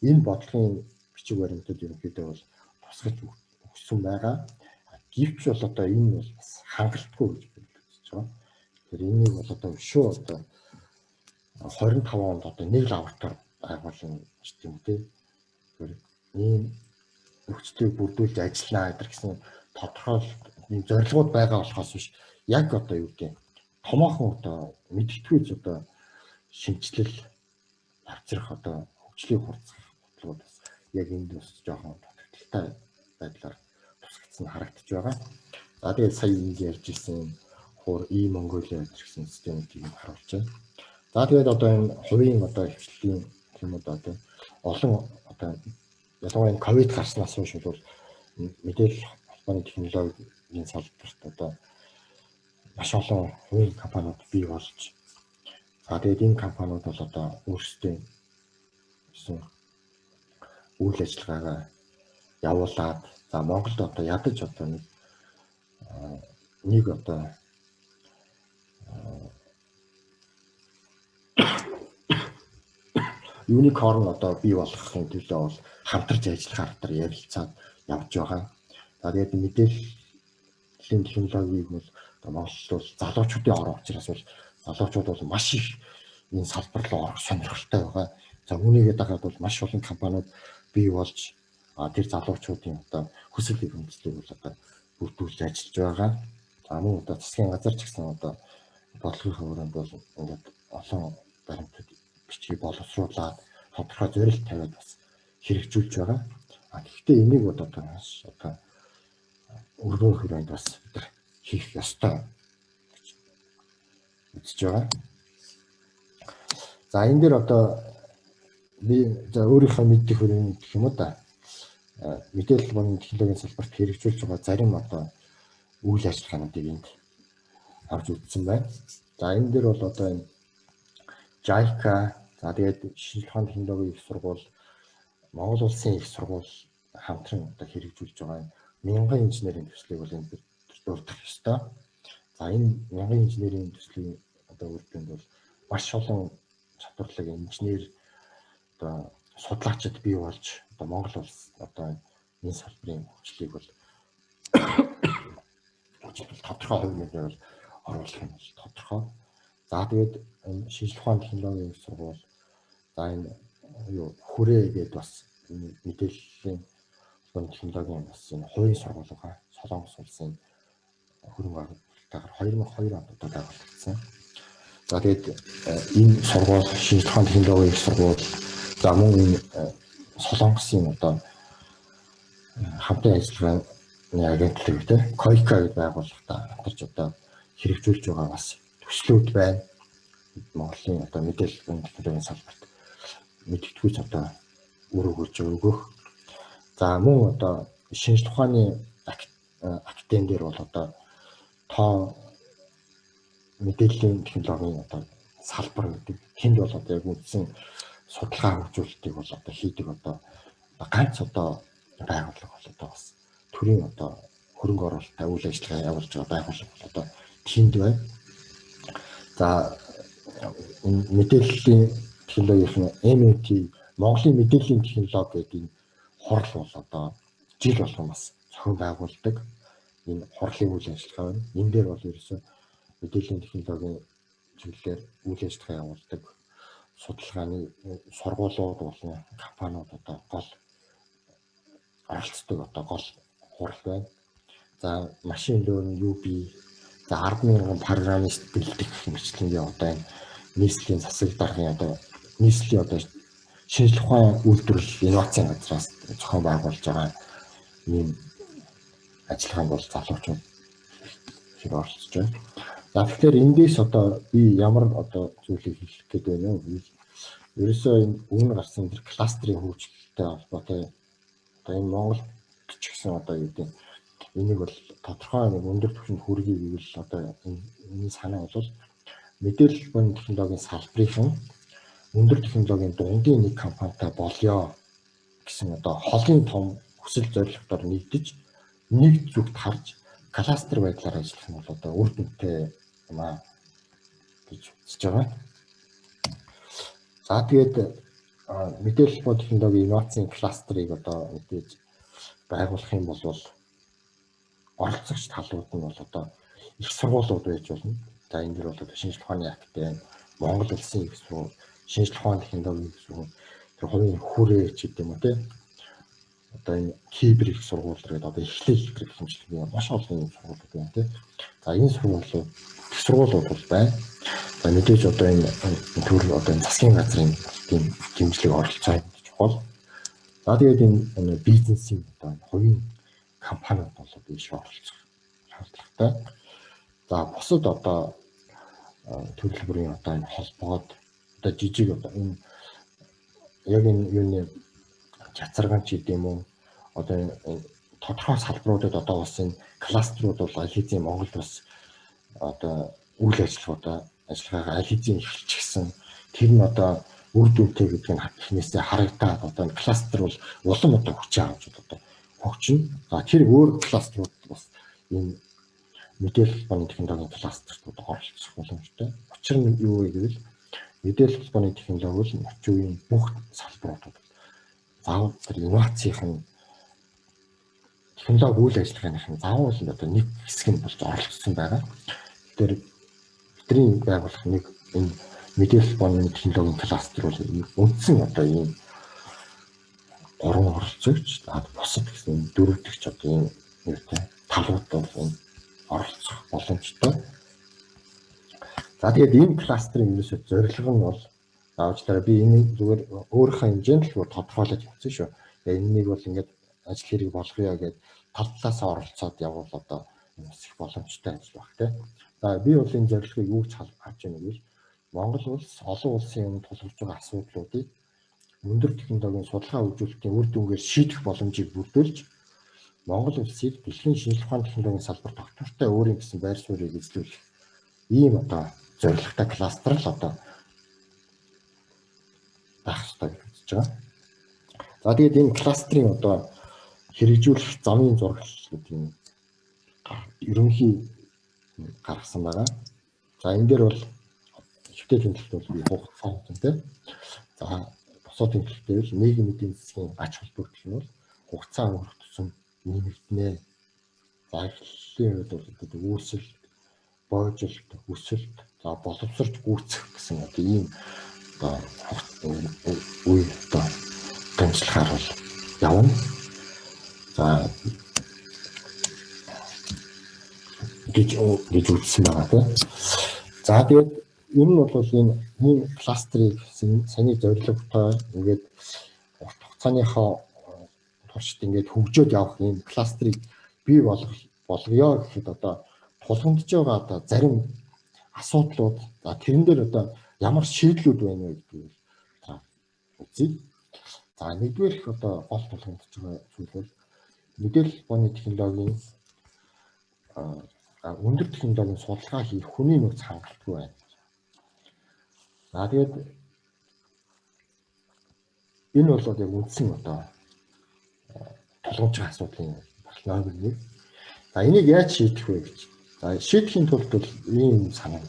энэ бодлогын бичиг баримтууд ерөнхийдөө бол тусгаж өгсөн байгаа. Гэвч бол одоо энэ бол бас хангалтгүй гэж би үзэж байгаа. Тэгэхээр энийг бол одоо өшөө одоо 25 онд одоо нэг лаборатори байгуулна гэдэг юм тий. Тэгэхээр ийм нөхцөлийг бүрдүүлж ажиллана гэдэг гэсэн тодорхой ийм зорилгууд байгаа болохоос биш яг одоо юу гэдэг томоохон одоо мэдгэдэггүй одоо шинэчлэл авчрах одоо хөгжлийг хурцлах бодлогууд бас яг энд бас жоохон дутагдaltaй байдлаар тусгагдсан харагдаж байгаа. За тэгээд сая энд ярьж ирсэн хуур E-Mongolia гэсэн системүүдийг харуулж байна. За тэгээд одоо энэ хувийн одоо хвшлийн юм одоо тийм олон одоо ялангуяа энэ ковид гарснаас хойш бол мэдээлэл холбооны технологийн салбарт одоо маш олон хувийн компаниуд бий болж, за тэгээд энэ компаниуд бол одоо өөрсдөө гэсэн үйл ажиллагаагаа явуулаад, за Монголд одоо ядаж одоо нэг одоо юникорн одоо бий болгохын төлөө бол хамтарч ажиллах аргаар ярилцаад явж байгаа. За тэгээд мэдээллийн технологиг бол одоо Монголд бол залуучуудын орон учраас бол залуучууд бол маш их энэ салбар руу орох сонирхолтой байгаа. За үүнийгээ дагаад бол маш олон компаниуд бий болж тэр залуучуудын одоо хүсэл эрмэлзлийг бол одоо бүрдүүлж ажиллаж байгаа. За мөн одоо засгийн газар ч гэсэн одоо бодлогын өрөөнд бол ингээд олон баримтууд бичгийг боловсруулад тодорхой зорилт тавиад бас хэрэгжүүлж байгаа. А гэхдээ энийг одоо маш одоо өргөн хүрээнд бас бид нар хийх ёстой гэж үзэж байгаа. За энэ дээр одоо би за өөрийнхөө мэдих хүрээнд гэх юм уу да, мэдээлэл болон технологийн салбарт хэрэгжүүлж байгаа зарим одоо үйл ажиллагаануудыг энд авч үзсэн байна. За энэ дээр бол одоо энэ JICA, за тэгээд шинжлэх ухааны технологийн их сургууль, Монгол улсын их сургууль хамтран одоо хэрэгжүүлж байгаа энэ мянган инженерийн төслийг бол энд бид дурдах ёстой. За энэ мянган инженерийн төслийн одоо үр дүнд бол маш олон чадварлаг инженер одоо судлаачид бий болж одоо Монгол улс одоо энэ салбарын хөгжлийг бол тодорхой хувь нэмэр бол оруулах юм бол тодорхой. За тэгээд энэ шинжлэх ухааны технологийн их сургууль, за энэ юу хүрээ гээд бас мэдээллийн технологийн бас энэ хувийн сургууль байгаа. Солонгос улсын хөрөнгө оруулалтаар 2002 онд одоо байгуулагдсан. За тэгээд энэ сургууль шинжлэх ухааны технологийн их сургууль, за мөн энэ Солонгосын одоо хамтын ажиллагааны агентлаг те KOICA гэдэг байгууллагатай хамтарч одоо хэрэгжүүлж байгаа бас төслүүд байна. Монголын одоо мэдээлэл технологийн салбарт мэдгэдэггүйц одоо үр өгөөж өгөх. За мөн одоо шинжлэх ухааны академи дээр бол одоо тоо мэдээллийн технологийн одоо салбар гэдэг тэнд бол одоо яг үндсэн судалгаа хөгжүүлэлтийг бол одоо хийдэг одоо ганц одоо байгууллага бол одоо бас төрийн одоо хөрөнгө оруулалттай үйл ажиллагаа явуулж байгаа байгууллага бол одоо тэнд байна. За энэ мэдээллийн технологийн MIT Монголын мэдээллийн технологи гэдэг энэ хурал бол одоо жил болгон бас зохион байгуулдаг энэ хурлын үйл ажиллагаа байна. Энэ дээр бол ерөөсөө мэдээллийн технологийн чиглэлээр үйл ажиллагаа явуулдаг судалгааны сургуулиуд болон компаниуд одоо гол оролцдог одоо гол хурал байна. За machine learning UB, за 10,000 программист бэлдэх гэх мэтчилэнгийн одоо энэ нийслэлийн засаг даргын одоо нийслэлийн одоо шинжлэх ухаан үйлдвэрлэл инновацийн газраас зохион байгуулж байгаа ийм ажиллагаанд бол залуучууд хэрэг оролцож байна. За тэгэхээр эндээс одоо би ямар одоо зүйлийг хэлэх гээд байна вэ? Ерөөсөө энэ өмнө гарсан тэр кластерын хөгжилтэй холбоотой одоо энэ Монголд ч гэсэн одоо юу гэдэг энийг бол тодорхой нэг өндөр түвшинд хүргэе гэвэл одоо энэ санаа бол мэдээлэл буюу технологийн салбарын өндөр технологийн дундын нэг компанитай болёо гэсэн одоо холын том хүсэл зорилготоор нэгдэж нэг зүгт харж кластер байдлаар ажиллах нь бол одоо үр дүнтэй юм аа гэж үзэж байгаа. За тэгээд мэдээлэл буюу технологийн инновацийн кластерыг одоо мэдээж байгуулах юм бол оролцогч талууд нь бол одоо их сургуулиуд байж болно. За энэ дэр бол шинжлэх ухааны академи, Монгол улсын их сургууль, шинжлэх ухааны технологийн их сургууль, тэр хувийн хүрээ ч гэдэг юм уу те. Одоо энэ кибер их сургууль гэдэг одоо эхлэл гэх мэтчилэн маш олон юм сургуулиуд байна те. За энэ сургуулиуд их сургуулиуд бол байна. За мэдээж одоо энэ төрөл одоо энэ засгийн газрын тийм дэмжлэг оролцоо чухал. За тэгээд энэ бизнесийн одоо энэ хувийн компаниуд бол ийш оролцох шаардлагатай. За бусад одоо төрөл бүрийн одоо энэ холбоод одоо жижиг одоо энэ яг энэ юуны чацарган ч гэдэм үү одоо тодорхой салбаруудад одоо бас энэ кластерууд бол аль хэзээ Монголд бас одоо үйл ажиллагаудаа ажиллагаагаа аль хэзээ эхэлчихсэн. Тэр нь одоо үр дүнтэй гэдэг нь эхнээсээ харагдаад одоо энэ кластер бол улам одоо хүчээ авч одоо хөгжинэ. За тэр өөр кластерууд бас энэ мэдээлэл холбооны технологийн кластертууд оролцох боломжтой. Учир нь юу вэ гэвэл мэдээлэл холбооны технологи бол орчин үеийн бүх салбаруудад заавал тэр инновацийн технологи үйл ажиллагааных нь заавал одоо нэг хэсэг нь болж оролцсон байгаа. Тэгэхээр бидний байгуулах нэг энэ мэдээлэл холбооны технологийн кластер бол үндсэн одоо ийм гурван оролцогч, бусад гэсэн дөрөв дэх ч одоо ийм юутай талууд бол энэ оролцох боломжтой. За тэгээд ийм кластерын ерөөсөө зорилго нь бол уучлаарай би энийг зүгээр өөрийнхөө хэмжээнд л тодорхойлоод явсан шүү. Тэгээд энэнийг бол ингээд ажил хэрэг болгоё гээд тал талаасаа оролцоод явбал одоо бас их боломжтой ажил баг тий. За би бол энэ зорилгыг юу гэж харж байна гэвэл Монгол улс олон улсын өмнө тулгарч байгаа асуудлуудыг өндөр технологийн судалгаа хөгжүүлэлтийн үр дүнгээр шийдэх боломжийг бүрдүүлж Монгол улсыг дэлхийн шинжлэх ухааны технологийн салбарт тогтвортой өөрийн гэсэн байр суурийг эзлүүлэх ийм одоо зорилготой кластер л одоо байх ёстой гэж үзэж байгаа. За тэгээд энэ кластерын одоо хэрэгжүүлэх замын зураглал гэдэг юм ерөнхий гаргасан байгаа. За энэ дээр бол хэвтэй тэмдэглэлт бол би хугацаа хэмжээтэй. За бусад тэмдэглэлтээр л нийгэм эдийн засгийн ач холбогдол нь бол хугацаа өнгөрөх тусам нэмэгдэнэ. За эхлэлийн хувьд бол үүсэлт, боожилт, өсөлт, за боловсрч гүйцэх гэсэн одоо ийм одоо үе одоо дамжлахаар бол явна. За гэж үзсэн байгаа тийм. За тэгээд ер нь бол энэ кластерыг саяны зорилготой ингээд урт хугацааныхаа туршид ингээд хөгжөөд явах ийм кластерыг бий болгоё гэхэд одоо тулгамдж байгаа одоо зарим асуудлууд, за тэрэн дээр одоо ямар шийдлүүд байна вэ гэдгийг та үзье. За нэгдүгээр их одоо гол тулгамдж байгаа зүйл бол мэдээлэл холбооны технологийн өндөр технологийн судалгаа хийх хүний нөөц хангалтгүй байна. За тэгээд энэ бол яг үндсэн одоо тулгамж байгаа асуудлын номер 1. За энийг яаж шийдэх вэ гэж. За шийдэхийн тулд бол ийм санаа.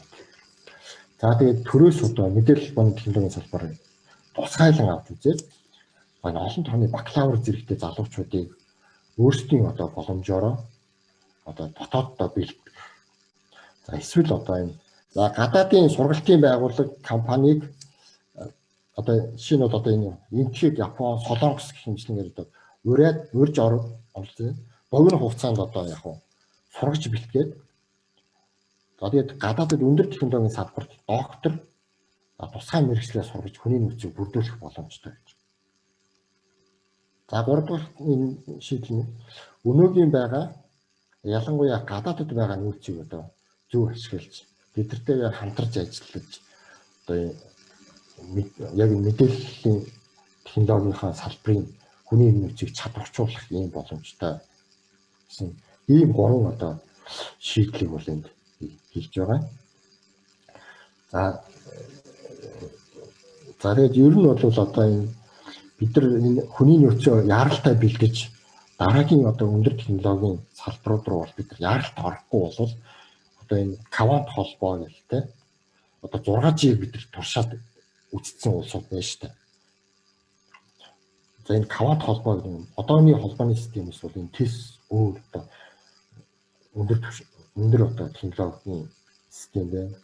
За тэгээд төрөөс одоо мэдээлэл холбооны технологийн салбарыг тусгайлан авч үзээд олон тооны бакалавр зэрэгтэй залуучуудыг өөрсдийн одоо боломжоор одоо дотооддоо бэлтгэх. За эсвэл одоо энэ за гадаадын сургалтын байгууллага компанийг одоо жишээ нь бол одоо энэ Энтхэг, Япон, Солонгос гэх мэтчилэнгээр одоо ураад урьж оролцсон. Богино хугацаанд одоо яг уу сургаж бэлтгээд за тэгээд гадаадд өндөр технологийн салбарт доктор тусгай мэргэжлээ сургаж хүний нөөцийг бүрдүүлэх боломжтой гэж. За гурав дахь энэ шийдэл нь өнөөгийн байгаа ялангуяа гадаадд байгаа нөөцийг одоо зөв ашиглаж бидэртэйгээ хамтарч ажиллаж одоо яг мэдээллийн технологийнхаа салбарын хүний нөөцийг чадварчуулах ийм боломжтой гэсэн ийм гурван одоо шийдлийг бол энд хийж байгаа. За тэгээд ер нь бол одоо энэ бид нар энэ хүний нөөцөө яаралтай бэлдэж дараагийн одоо өндөр технологийн салбарууд руу бол бид нар яаралтай орохгүй бол одоо энэ квант холбоо гэл те одоо 6G-г бид нар туршаад үтцсэн улсууд байна шүү дээ. За энэ квант холбоо гэдэг нь одооны холбооны системээс бол энэ тэс өөр одоо өндөр одоо технологийн систем байна.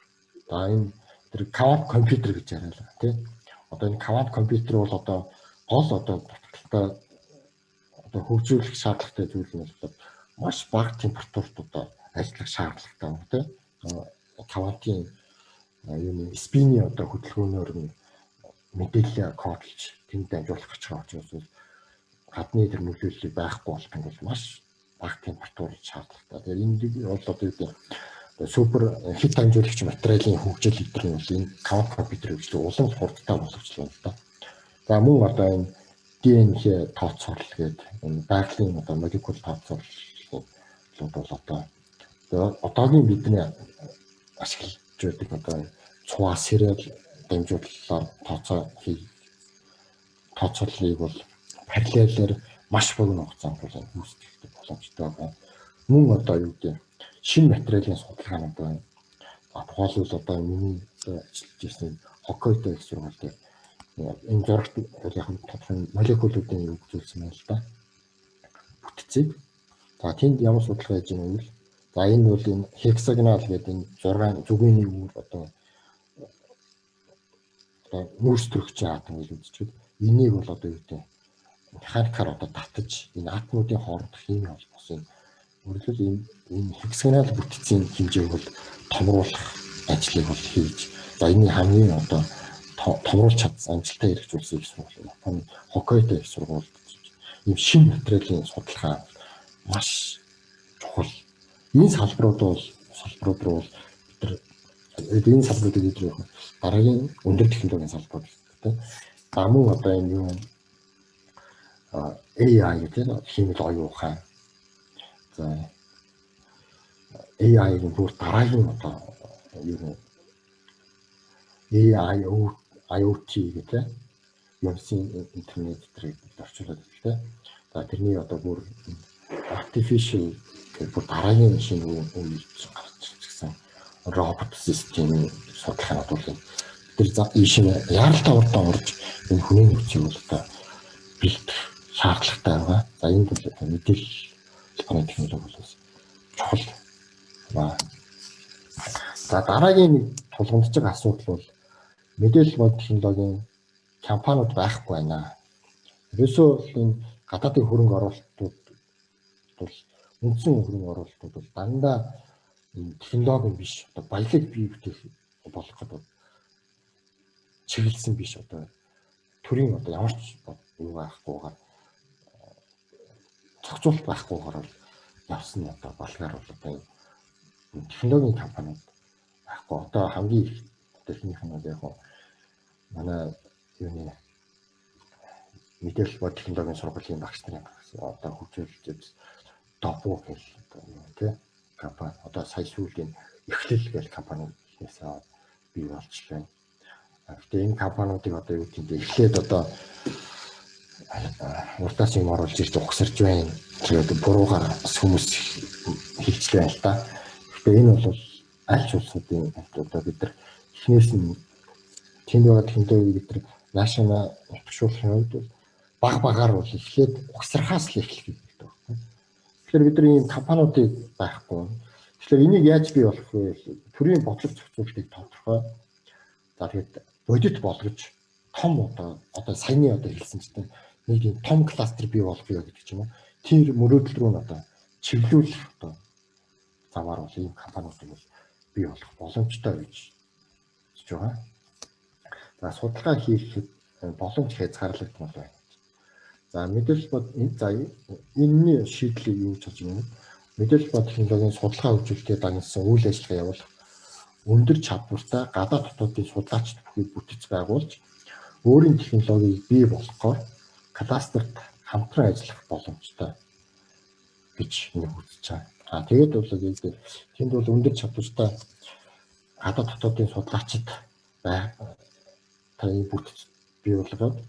За энэ тэр квант компьютер гэж яриалаа тий. Одоо энэ квант компьютер бол одоо гол одоо дутагдaltaй одоо хөгжүүлэх шаардлагатай зүйл нь бол маш бага температурт одоо ажиллах шаардлагатай байна тий. Квантын юуны спины одоо хөдөлгөөнөөр нь мэдээлэл кодлж тэнд дамжуулах гэж байгаа учраас гадны тэр нөлөөллийг байхгүй болох юм бол маш бага температур шаардлагатай. Тэгэхээр энэ бол одоо юу гэдэг супер хит дамжуулагч материалын хөгжил эдгээр нь бол энэ квант компьютер хөгжлийг улам хурдтай болгочлоо л да. За мөн одоо энэ ДНХ тооцоолол гэдэг энэ байгалийн одоо молекул тооцооллууд бол одоо одоогийн бидний ашиглаж байдаг одоо цуваа сериал дамжууллаар тооцооллыг бол параллелээр маш богино хугацаанд бол гүйцэтгэх боломжтой байна. Мөн одоо юу гэдэг шинэ материалын судалгаанууд байна. Тухайлбал одоо миний ажиллаж ирсэн Хоккайдо их сургууль дээр энэ зурагт яг тодорхой молекулуудын юу үзүүлсэн байна л да. Бүтцийг. За тэнд ямар судалгаа хийж байгаа вэ гэвэл за энэ бол энэ хексагонал гэдэг энэ 6 зүгийн нэг үр одоо нүүрс төрөгчийн атом гэж үзчихвэл энийг бол одоо юу гэдэг механикаар одоо татаж энэ атомуудын хоорондох химийн холбоосын өөрөлдөл энэ хексагонал бүтцийн хэмжээг бол томруулах ажлыг бол хийж за энэний хамгийн одоо томруулж чадсан амжилттай хэрэгжүүлсэн их сургууль Японы Хоккайдо их сургууль ийм шинэ материалын судалгаа маш чухал. Энэ салбарууд бол салбарууд руу бол бид нар энэ салбаруудыг бид нар дараагийн өндөр технологийн салбарууд гэдэг тийм. За, мөн одоо энэ юу AI гэдэг хиймэл оюун ухаан. За, AI-ийн бүр дараагийн одоо юу AI, IoT гэдэг юмсын интернет зэрэг орчуулад байна тийм. За, тэрний одоо бүр artificial гэх бүр дараагийн шинэ үе гарч ирсэн робот системийн судалгаанууд бол тэр ийш нь яаралтай урдаа орж энэ хүний нөөцийг бол одоо бэлдэх шаардлагатай байгаа. За, энд бол одоо мэдээлэл холбооны технологи бол бас чухал байна. За, дараагийн нэг тулгамдж байгаа асуудал бол мэдээлэл бод технологийн компаниуд байхгүй байна. Ерөөсөө энэ гадаадын хөрөнгө оруулалтууд бол, үндсэн хөрөнгө оруулалтууд бол дандаа энэ технологи биш, одоо баялаг бий бүтээх болох гэдэг чиглэсэн биш, одоо төрийн одоо ямар ч юу байхгүйгээр, зохицуулалт байхгүйгээр бол явсан одоо балгаар бол одоо энэ технологийн компаниуд байхгүй. Одоо хамгийн их техникийнх нь бол яг манай юуны мэдээлэл бод технологийн сургуулийн багш нарын гаргасан одоо хөгжүүлж Добу гэх одоо юу тий компани одоо сая сүүлийн Эхлэл гэх компани эхнээсээ бий болчихлоо. Гэхдээ энэ компаниудыг одоо юу гэдэг эхлээд одоо урдаас юм оруулж ирж угсарч байна. Тэгээд буруугаар бас хүмүүс хэлжлээ л та. Гэхдээ энэ бол аль ч улсуудын одоо бид нар эхнээс нь тэнд байгаа технологиг бид нар наашаа нутагшуулахын хувьд бол баг багаар бол эхлээд угсрахаас л эхлэх хэрэгтэй байна. Тэгэхээр бид нар ийм компаниудыг байхгүй. Тэгэхээр энийг яаж бий болох вэ? Төрийн бодлого зохицуултыг тодорхой. За, тэгээд бодит болгож том одоо саяны одоо хэлсэн чинь нэг тийм том кластер бий болгоё гэдэг ч юм уу. Тэр мөрөөдөл рүү нь одоо чиглүүлэх одоо замаар бол ийм компаниудыг бол бий болох боломжтой гэж хэлж байгаа. За, судалгаа хийхэд боломж хязгаарлагдмал байна. За, мэдээлэл бод за энэний шийдлийг юу гэж бодож байна вэ? Мэдээлэл бод технологийн судалгаа хөгжүүлэлтэд дагнасан үйл ажиллагаа явуулах өндөр чадвартай гадаад дотоодын судлаачид бүхий бүтэц байгуулж өөрийн технологиг бий болгохоор кластерт хамтран ажиллах боломжтой гэж нэг үзэж байгаа. А тэгээд бол тэнд бол өндөр чадвартай гадаад дотоодын судлаачид бай та энэ бүтэц бий болгоод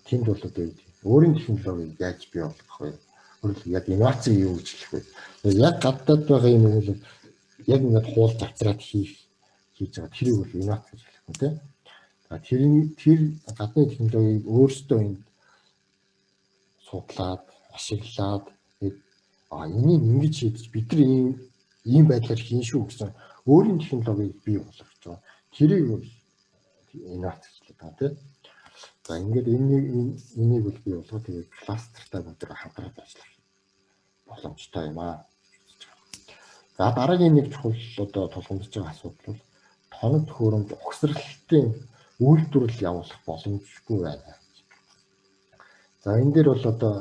тэнд бол одоо өөрийн технологиг яаж бий болгох вэ? Өөрөлд яг инноваци юу гэж хэлэх вэ? Яг гадаад байгаа юм бол яг ингээд хуулж авчраад хийж байгаа. Тэрийг бол инновац гэж хэлэхгүй тийм. За, тэр гадны технологиг өөрсдөө энд судлаад, ашиглаад, а энийг ингэж шийдэж бид нар ийм байдлаар хийн шүү гэсэн өөрийн технологиг бий болгож байгаа. Тэрийг бол инновац гэж хэлдэг байгаа тийм. За, ингээд энийг бол бий болгоо, тэгээд кластертай бүгд хамтраад ажиллах боломжтой юм аа. За, дараагийн нэг чухал одоо тулгамдж байгаа асуудал бол тоног төхөөрөмж угсралтын үйлдвэрлэл явуулах боломжгүй байна. За, энэ дээр бол одоо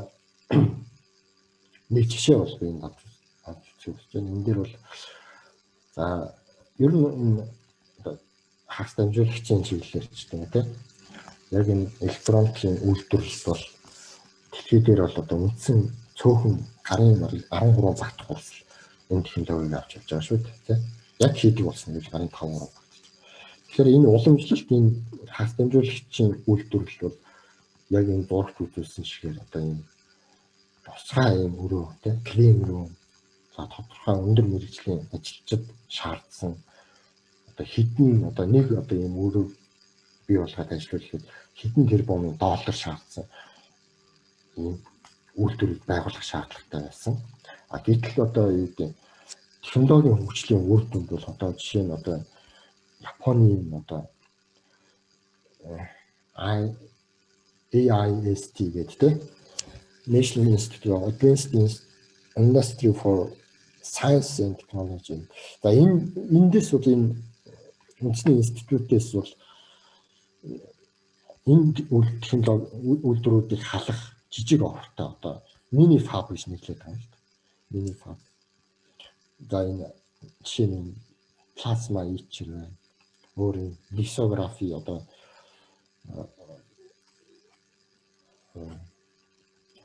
нэг жишээ бол би энд авч үзэх гэж байна. Энэ дээр бол за ер нь энэ хагас дамжуулагчийн чиглэлээр ч гэдэг юм тийм. Яг энэ электроникийн үйлдвэрлэл бол дэлхий дээр бол одоо үндсэн цөөхөн гарын 13 багтах улс энэ технологиг авч явж байгаа шүү дээ тийм. Яг хийдэг болсон гэж гарын 5 3 багт. Тэгэхээр энэ уламжлалт энэ хагас дамжуулагчийн үйлдвэрлэл бол яг энэ зурагт үзүүлсэн шигээр одоо энэ тусгай юм өрөө тийм, clean room, за тодорхой өндөр мэргэжлийн ажилчид шаардсан, одоо хэдэн одоо нэг одоо ийм өрөө бий болгоод ажиллуулахад хэдэн тэрбумын доллар шаардсан ийм үйлдвэрийг байгуулах шаардлагатай байсан. А гэтэл одоо юу гэдэг технологийн хөгжлийн үр дүнд бол одоо жишээ нь одоо Японы одоо AIST гэдэг те National Institute of Advanced Industry for Science and Technology. За, энэ эндээс бол энэ үндэсний институтээс бол энэ технологи үйлдвэрүүдийг халах жижиг офертой одоо mini fab гэж нэрлэдэг байгаа юм шүү дээ. Mini fab. За, энэ жишээ нь плазма etcher байна. Өөр юм литографи, одоо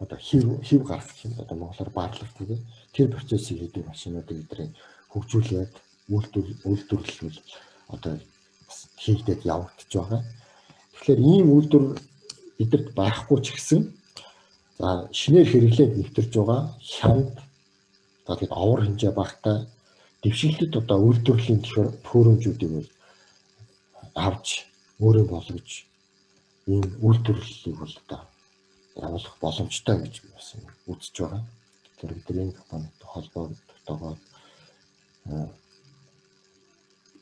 хэв гаргах юм, одоо монголоор барлах, тийм, тэр процессыг хийдэг машинуудыг бидний хөгжүүлээд үйлдвэрлэл одоо бас хийгдээд явагдаж байгаа. Тэгэхээр ийм үйлдвэр бидэрт байхгүй ч гэсэн, за, шинээр хэрэглээд нэвтэрж байгаа хямд, за, тэгэд овор хэмжээ багатай дэвшилтэд одоо үйлдвэрлэлийн төхөөрөмжүүдийг бол авч өөрөө болгож ийм үйлдвэрлэлийг бол одоо явуулах боломжтой гэж би бас үзэж байгаа. Тэгэхээр бид энэ компанитай холбоо тогтоогоод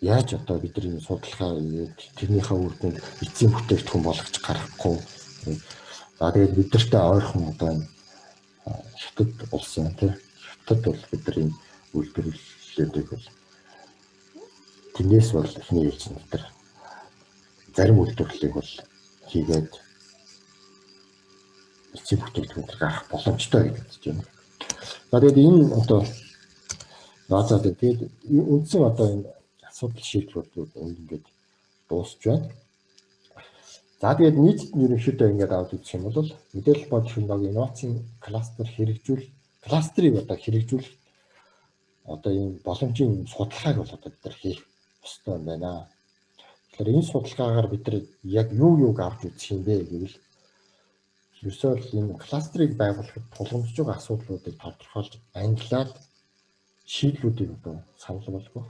яаж одоо бидний судалгаа хийгээд тэрнийхээ үр дүнд эцсийн бүтээгдэхүүн болгож гаргахгүй. За, тэгээд бидэртэй ойрхон одоо энэ Хятад улс юм, тий. Хятад бол бидний үйлдвэрлэлүүдийг бол тэндээс бол эхний ээлжинд бид нар зарим үйлдвэрлэлийг бол хийгээд эцсийн бүтээгдэхүүн гаргах боломжтой гэж үзэж байна. За, тэгээд энэ одоо за, тэгээд үндсэн одоо энэ асуудал шийдвэрүүд ингээд дуусч байна. За, тэгээд нийтэд нь ерөнхийдөө ингээд аваад үзэх юм бол мэдээлэл бод технологи инновацийн кластер хэрэгжүүл кластерыг одоо хэрэгжүүлэх одоо ийм боломжийн судалгааг бол одоо бид нар хийх ёстой юм байна. Тэгэхээр энэ судалгаагаар бид нар яг юу юуг авч үзэх юм бэ гэвэл ерөөсөө л энэ кластерыг байгуулахад тулгамдж байгаа асуудлуудыг тодорхойлж ангилаад шийдлүүдийг одоо санал болгох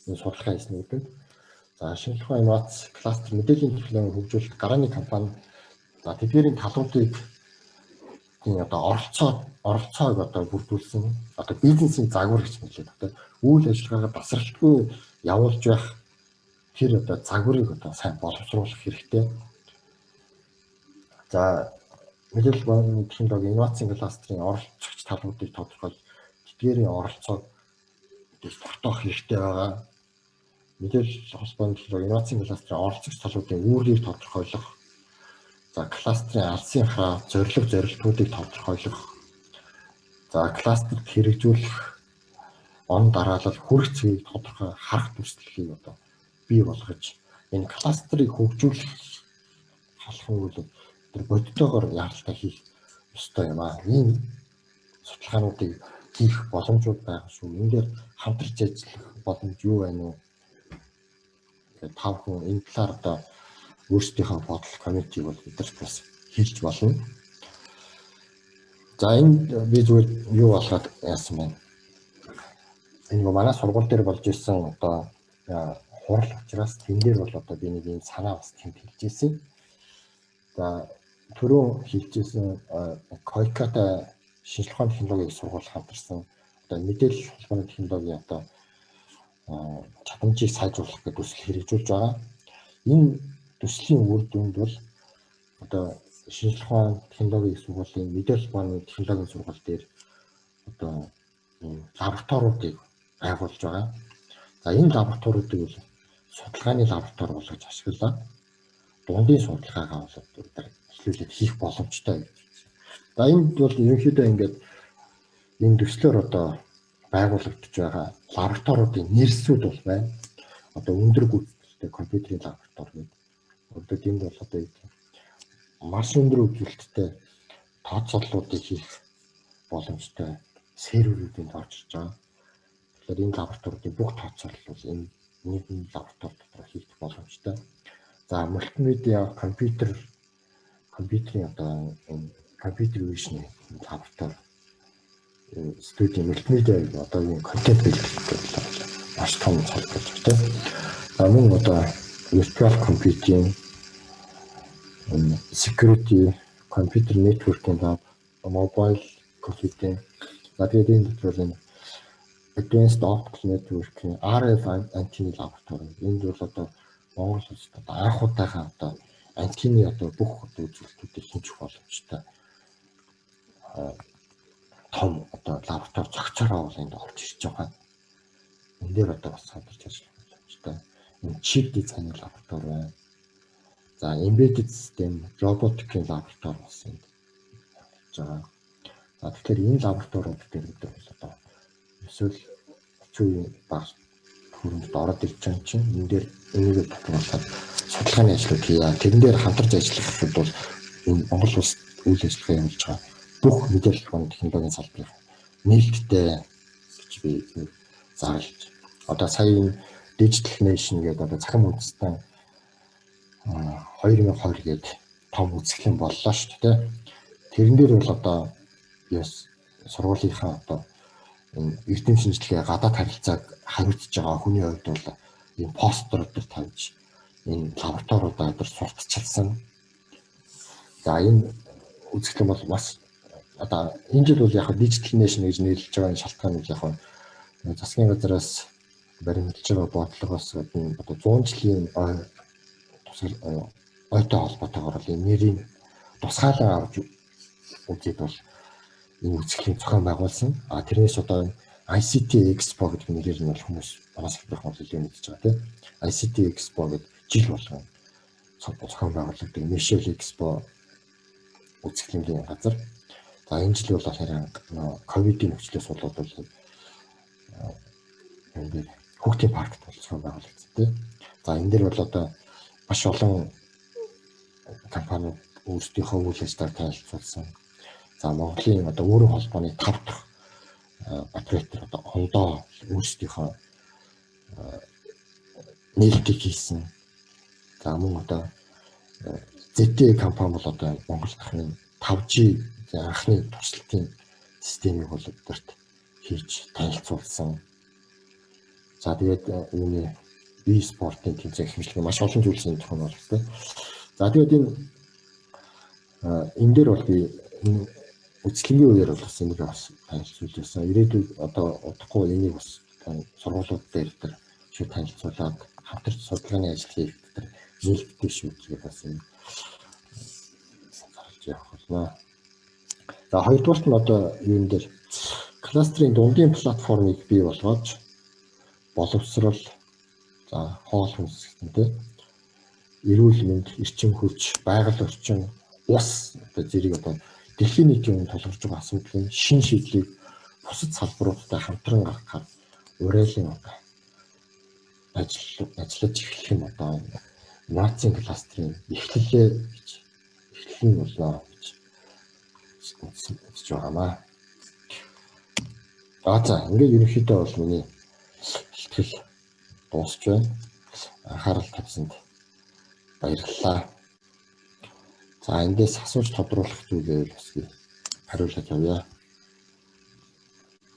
энэ судалгаа хийсний үр дүнд, за, шинжлэх ухаан, инновац, кластер, мэдээллийн технологийн хөгжүүлэлт, гарааны компани, за, тэдгээрийн талуудыг тийм одоо оролцоог одоо бүрдүүлсэн одоо бизнесийн загвар гэж нэрлэдэг. Одоо үйл ажиллагаагаа тасралтгүй явуулж байх тэр одоо загварыг одоо сайн боловсруулах хэрэгтэй. За, мэдээлэл технологи технологи инновацийн кластерын оролцогч талуудыг тодорхойлж тэдгээрийн оролцоог тогтоох хэрэгтэй байгаа. Мэдээлэл холбооны технологи инновацийн кластерын оролцогч талуудын үүргийг тодорхойлох. За, кластерын алсынхаа зорилго зорилтуудыг тодорхойлох. За, кластерт хэрэгжүүлэх он дараалал хүрэх цэгийг тодорхой харах дүрслэлийг одоо бий болгож энэ кластерыг хөгжүүлэх халахын үйл тэр бодитоогоор яаралтай хийх ёстой юм аа. Ийм судалгаануудыг хийх боломжууд байгаа шүү. Энэ дээр хамтарч ажиллах боломж юу байна вэ? Тэгээд та бүхэн энэ талаар одоо өөрсдийнхөө бодол комментиг бол бидэрт бас хэлж болно. За, энэ би зүгээр юу болгоод яасан бэ? Энэ манай сургууль дээр болж исэн одоо хурал учраас тэн дээр бол одоо би нэг ийм санаа бас тэнд хэлж ирсэн. За, түрүүн хэлжсэн КОЙКАтай шинжлэх ухааны технологийн сургууль хамтарсан одоо мэдээлэл холбооны технологийн одоо чадамжийг сайжруулах гэдэг төсөл хэрэгжүүлж байгаа. Энэ төслийн үр дүнд бол одоо шинжлэх ухааны технологийн сургуулийн мэдээлэл холбооны технологийн сургууль дээр одоо лабораториудыг байгуулж байгаа. За, энэ лабораториудыг бол судалгааны лаборатори болгож ашиглаад дундын судалгаагаа бол бид нар эхлүүлээд хийх боломжтой гэж. За, энд бол ерөнхийдөө ингээд энэ төслөөр одоо байгуулагдаж байгаа лабораториудын нэрсүүд бол байна. Одоо өндөр гүйцэтгэлтэй компьютерийн лаборатори гэдэг. Одоо энд бол одоо маш өндөр үзүүлэлттэй тооцооллуудыг хийх боломжтой серверүүдийн орж ирж байгаа. Тэгэхээр энэ лабораториудын бүх тооцоолол бол энэ нэгэн лаборатори дотор хийх боломжтой. За, мультимедиа компьютерийн одоо энэ компьютер vision лаборатори студийн мультимедиа одоо энэ контент бэлтгэх маш том цол болж байна, тийм. За, мөн одоо virtual computing, security, computer networking lab, mobile computing. За, тэгээд энэ дотор бол энэ advanced optical networking, RF антенны лаборатори. Энд бол одоо Монгол улсад одоо анх удаахаа одоо антенны одоо бүх одоо үзүүлэлтүүдийг хэмжих боломжтой том одоо лаборатори зохицоороо бол энд орж ирж байгаа. Энэ дээр одоо бас хамтарч ажиллах боломжтой. Энэ чип дизайны лаборатори байна. За, embedded system, роботикийн лаборатори бас энд орж байгаа. За, тэгэхээр энэ лабораториуд дээр бид нар бол одоо эсвэл зүйн баг хөрөмжөд ороод ирж байгаа чинь энэ дээр энийгээ тодруулаад судалгааны ажлууд хийе. Тэрэн дээр хамтарч ажиллахад бол энэ Монгол улс үйл ажиллагаа явуулж байгаа бүх мэдээлэл холбооны технологийн салбарын нээлттэй гэж би зарлж. Одоо сая энэ Digital Nation гэдэг одоо цахим үндэстэн 2020 гээд том үзэсгэлэн боллоо шүү дээ. Тэрэн дээр бол одоо сургуулийнхаа одоо энэ эрдэм шинжилгээ гадаад харилцааг хариуцж байгаа хүний хувьд бол энэ постэр дээр тавьж энэ лабораториудаа дээр сурталчилсан. За энэ үзэсгэлэн бол бас одоо энэ жил бол яг Digital Nation гэж нэрлэж байгаа энэ шалтгаан нь яг засгийн газараас баримталж байгаа бодлогоос гадна одоо 100 жилийн ой тусгал ойтой холбоотойгоор л энэ нэрийг тусгаалan авч үзээд бол энэ үзэсгэлийг зохион байгуулсан. А тэрнээс одоо ICT Expo гэдэг нэрээр нь бол хүмүүс манай салбарын бол илүү мэдж байгаа тийм. ICT Expo гэдэг жил болгон зохион байгуулагддаг Мишель Expo үзэсгэлэнгийн газар. За энэ жил бол харин ковидын нөхцлөөс болоод бол энэ дээр хүүхдийн паркт бол зохион байгуулагдсан тийм. За энэ дээр бол одоо маш олон компаниуд өөрсдийнхөө үйл ажиллагааг танилцуулсан. За Монголын одоо өөрийн холбооны 5 дахь оператор одоо Ондоо өөрсдийнхөө нээлтийг хийсэн. За мөн одоо ZTE компани бол одоо Монгол дахны 5G анхны туршилтын системийг бол өдөрт хийж танилцуулсан. За тэгээд юуны e-спортын тэмцээн хэмжлэг маш олон зүйлсийн зохион байгуулалт. За тэгээд энэ дээр бол би энэ үзэсгэлэнгийн үеэр бол бас энийг бас танилцуулж байсан. Ирээдүйд одоо удахгүй энийг бас сургуулиуд дээр тэр шиг танилцуулаад хамтарч судалгааны ажил хийх тэр нээлттэй шүү гэдгийг бас энэ зарлж явах болно. За хоёрдугаарт нь одоо юун дээр кластерын дундын платформыг бий болгож боловсрол, за хоол хүнс гэсэн тийм эрүүл мэнд, эрчим хүч, байгаль орчин, ус одоо зэрэг одоо дэлхийн нийтийн өмнө тулгарч байгаа асуудлын шин шийдлийг бусад салбаруудтай хамтран гаргахаар уриалын одоо ажиллаж эхлэх юм одоо нацийн кластерын эхлэлээ гэж эхлэл нь болно гэж үзэж байгаамаа. За ингээд ерөнхийдөө бол миний ихтгэл дуусч байна. Анхаарал тавьсанд баярлалаа. За эндээс асууж тодруулах зүйл байвал бас би хариулаад явъя.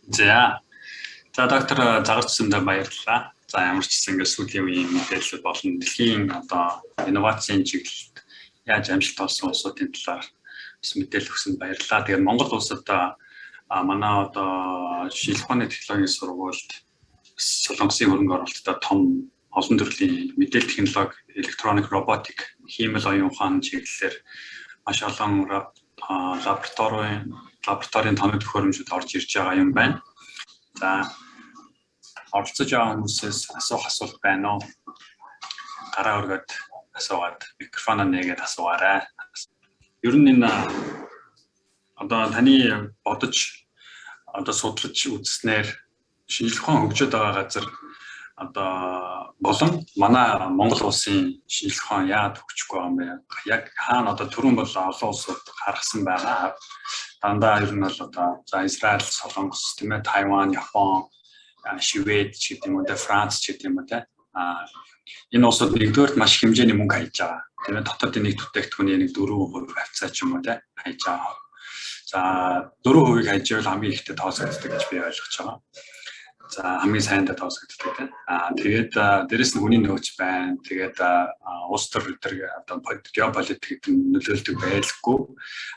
За. За доктор Загар баярлалаа. За ямар ч гэсэн ингээд сүүлийн үеийн мэдээлэл болон дэлхийн одоо инновацийн чиглэлд яаж амжилт олсон улсуудын талаар бас мэдээлэл өгсөнд баярлалаа. Тэгээд Монгол улсад манай одоо шинжлэх ухааны технологийн сургуульд Солонгосын хөрөнгө оруулалттай том олон төрлийн мэдээлэл технологи, электроник, роботик, хиймэл оюун ухаан чиглэлээр маш олон лабораторийн тоног төхөөрөмжүүд орж ирж байгаа юм байна. За оролцож байгаа хүмүүсээс асуух асуулт байна уу? Гараа өргөд асуугаад микрофоноо нээгээд асуугаарай. Ер нь энэ одоо таны бодож одоо судлаж үзснээр шинжлэх ухаан хөгжөөд байгаа газар одоо болон манай Монгол улсын шинжлэх ухаан яагаад хөгжихгүй байгаа юм бэ? Яг хаана одоо түрүүн бол олон улсууд гаргасан байгаа. Дандаа ер нь бол одоо за Израиль, Солонгос, тийм ээ, Тайван, Япон, Швед ч гэдэг юм уу, Франц ч гэдэг юм уу, тийм энэ улсууд нэгдүгээрт маш их хэмжээний мөнгө хайж байгаа. Тийм ээ, дотоодын нэг бүтээгдэхүүний нэг 4% хавцаа ч юм уу, тийм хайж байгаа. За 4%-ийг хайж байвал хамгийн ихтэй тооцогддог гэж би ойлгож байгаа. За хамгийн сайндаа тооцогддог тийм. Тэгээд дээрэс нь хүний нөөц байна. Тэгээд улс төр төр одоо геополитик гэдэг нь нөлөөлдөг байлгүй.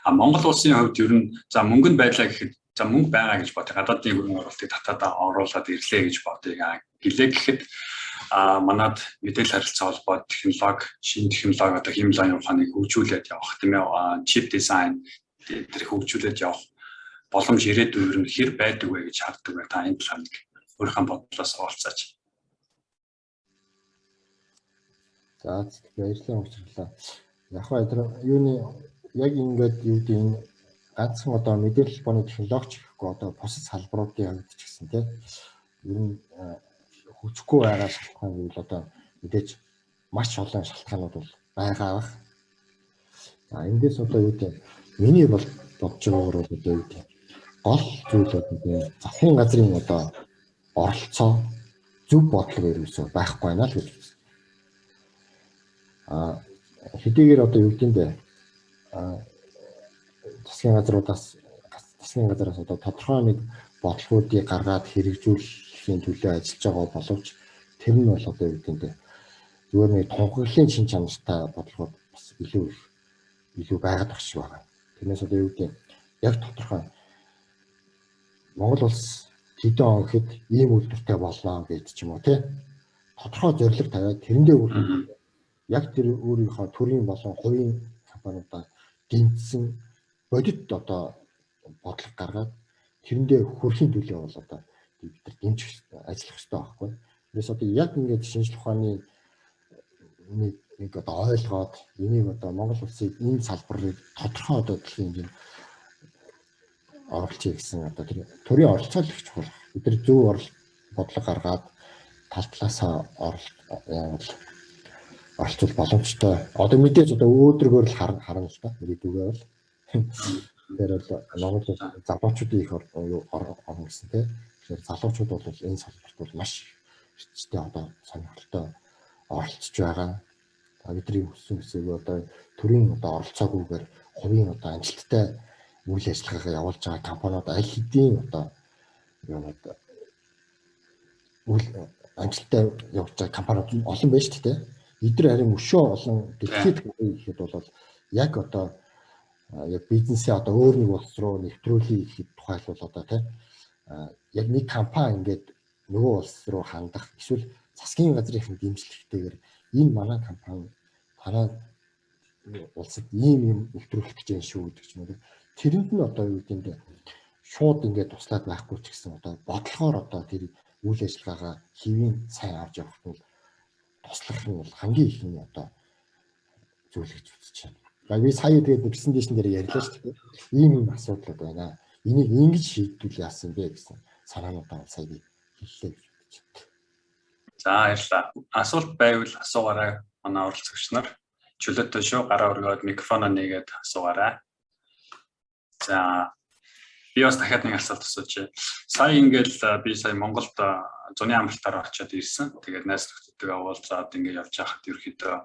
Монгол улсын хувьд ер нь за мөнгө нь байлаа гэхэд за мөнгө байгаа гэж бодъё. Гадаадын хөрөнгө оруулалтыг татаад оруулаад ирлээ гэж бодъё. Гэлээ гэхэд манад мэдээлэл харилцаа холбоо технологи, шинэ технологи одоо хиймэл оюун ухааныг хөгжүүлээд явах тийм ээ, чип дизайн тэр хөгжүүлээд явах боломж ирээдүйн ер нь хэр байдаг вэ гэж хардаг бай. Та энэ талаар нэг өөрийнхөө бодлоос хуваалцаач. За баярлалаа учрлаа. Яг хаа тэр юуны яг ингээд юу гэдэг энэ ганцхан одоо мэдээлэл холбооны технологич гэхгүй одоо бусад салбаруудын хувьд ч гэсэн тийм Ер нь хөгжихгүй байгаа шалтгаан гэвэл одоо мэдээж маш олон шалтгаанууд бол байгаа бах. За эндээс одоо юу гэдэг миний бол бодож байгаагаар бол одоо юу гэдэг гол зүйл бол засгийн газрын одоо оролцоо зөв бодлого ерөөсөө байхгүй байна л гэж үзсэн. Хэдийгээр одоо юу гэдэг нь засгийн газруудаас засгийн газараас одоо тодорхой нэг бодлогоудыг гаргаад хэрэгжүүлэхийн төлөө ажиллаж байгаа боловч тэр нь бол одоо юу гэдэг нь зүгээр нэг тунхаглалын чин чанартай бодлогод бас илүү их илүү байгаад байх шиг байна. Тэрнээс одоо юу гэдэг яг тодорхой Монгол улс хэдэн он гэхэд ийм үйлдвэртэй болно гэж ч юм уу тий. Тодорхой зорилго тавиад тэрэндээ хүрэх яг тэр өөрийнхөө төрийн болон хувийн компаниудаа дэмжсэн бодит одоо бодлого гаргаад тэрэндээ хүрэхийн төлөө бол одоо бид нар дэмжих ажиллах хэрэгтэй байхгүй. Тэрээс одоо яг ингээд шинжлэх ухааны нэг одоо ойлгоод энийг одоо Монгол улсыг энэ салбарыг тодорхой одоо дэлхийн хэмжээнд оруулчих гэсэн одоо тэр төрийн оролцоо л их чухал. Бид нар зөв бодлого гаргаад тал талаасаа оролцвол боломжтой. Одоо мэдээж одоо өөдрөгөөр л харна л да. Ирээдүгөө бол. Тэгэхээр бол Монгол залуучуудын их орно гэсэн тийм. Тэгэхээр залуучууд бол энэ салбарт бол маш хүчтэй одоо сонирхолтой оролцож байгаа. Бидний хүссэн хүсээгүй одоо төрийн одоо оролцоогүйгээр хувийн одоо амжилттай үйл ажиллагаагаа явуулж байгаа компаниуд аль хэдийн одоо юунууд үйл амжилттай явуулж байгаа компаниуд олон байна шүү дээ. Эдгээр харин өшөө олон дэлхийд гэхэд бол яг одоо яг бизнесээ одоо өөр нэг улс руу нэвтрүүлэе гэхэд тухайлбал одоо тий яг нэг компани ингээд нөгөө улс руу хандах эсвэл засгийн газрын дэмжлэгтэйгээр энэ манай компани танай улсад ийм юм нэвтрүүлэх гэж байна шүү гэдэг ч юм уу. Тэрэнд нь одоо юу гэдэг нь шууд ингээд туслаад байхгүй ч гэсэн одоо бодлогоор одоо тэр үйл ажиллагаагаа хэвийн сайн авч явахт нь туслах нь бол хамгийн ихний одоо зүйл гэж үзэж байна. За би сая тэгээд презентацийн дээр ярьлаа шүү дээ. Ийм ийм асуудлууд байна. Энийг ингэж шийдвэл яасан бэ гэсэн санаануудаа сая би хэллээ гэж бодож байна. За баярлалаа. Асуулт байвал асуугаарай манай оролцогч нар. Чөлөөтэй шүү. Гараа өргөөд микрофоноо нээгээд асуугаарай. За би бас дахиад нэг асуулт асууж. Сая ингээл би сая Монголд зуны амралтаар очиод ирсэн. Тэгээд найз нөхдөдтэйгээ уулзаад ингээд явж байхад ерөөхдөө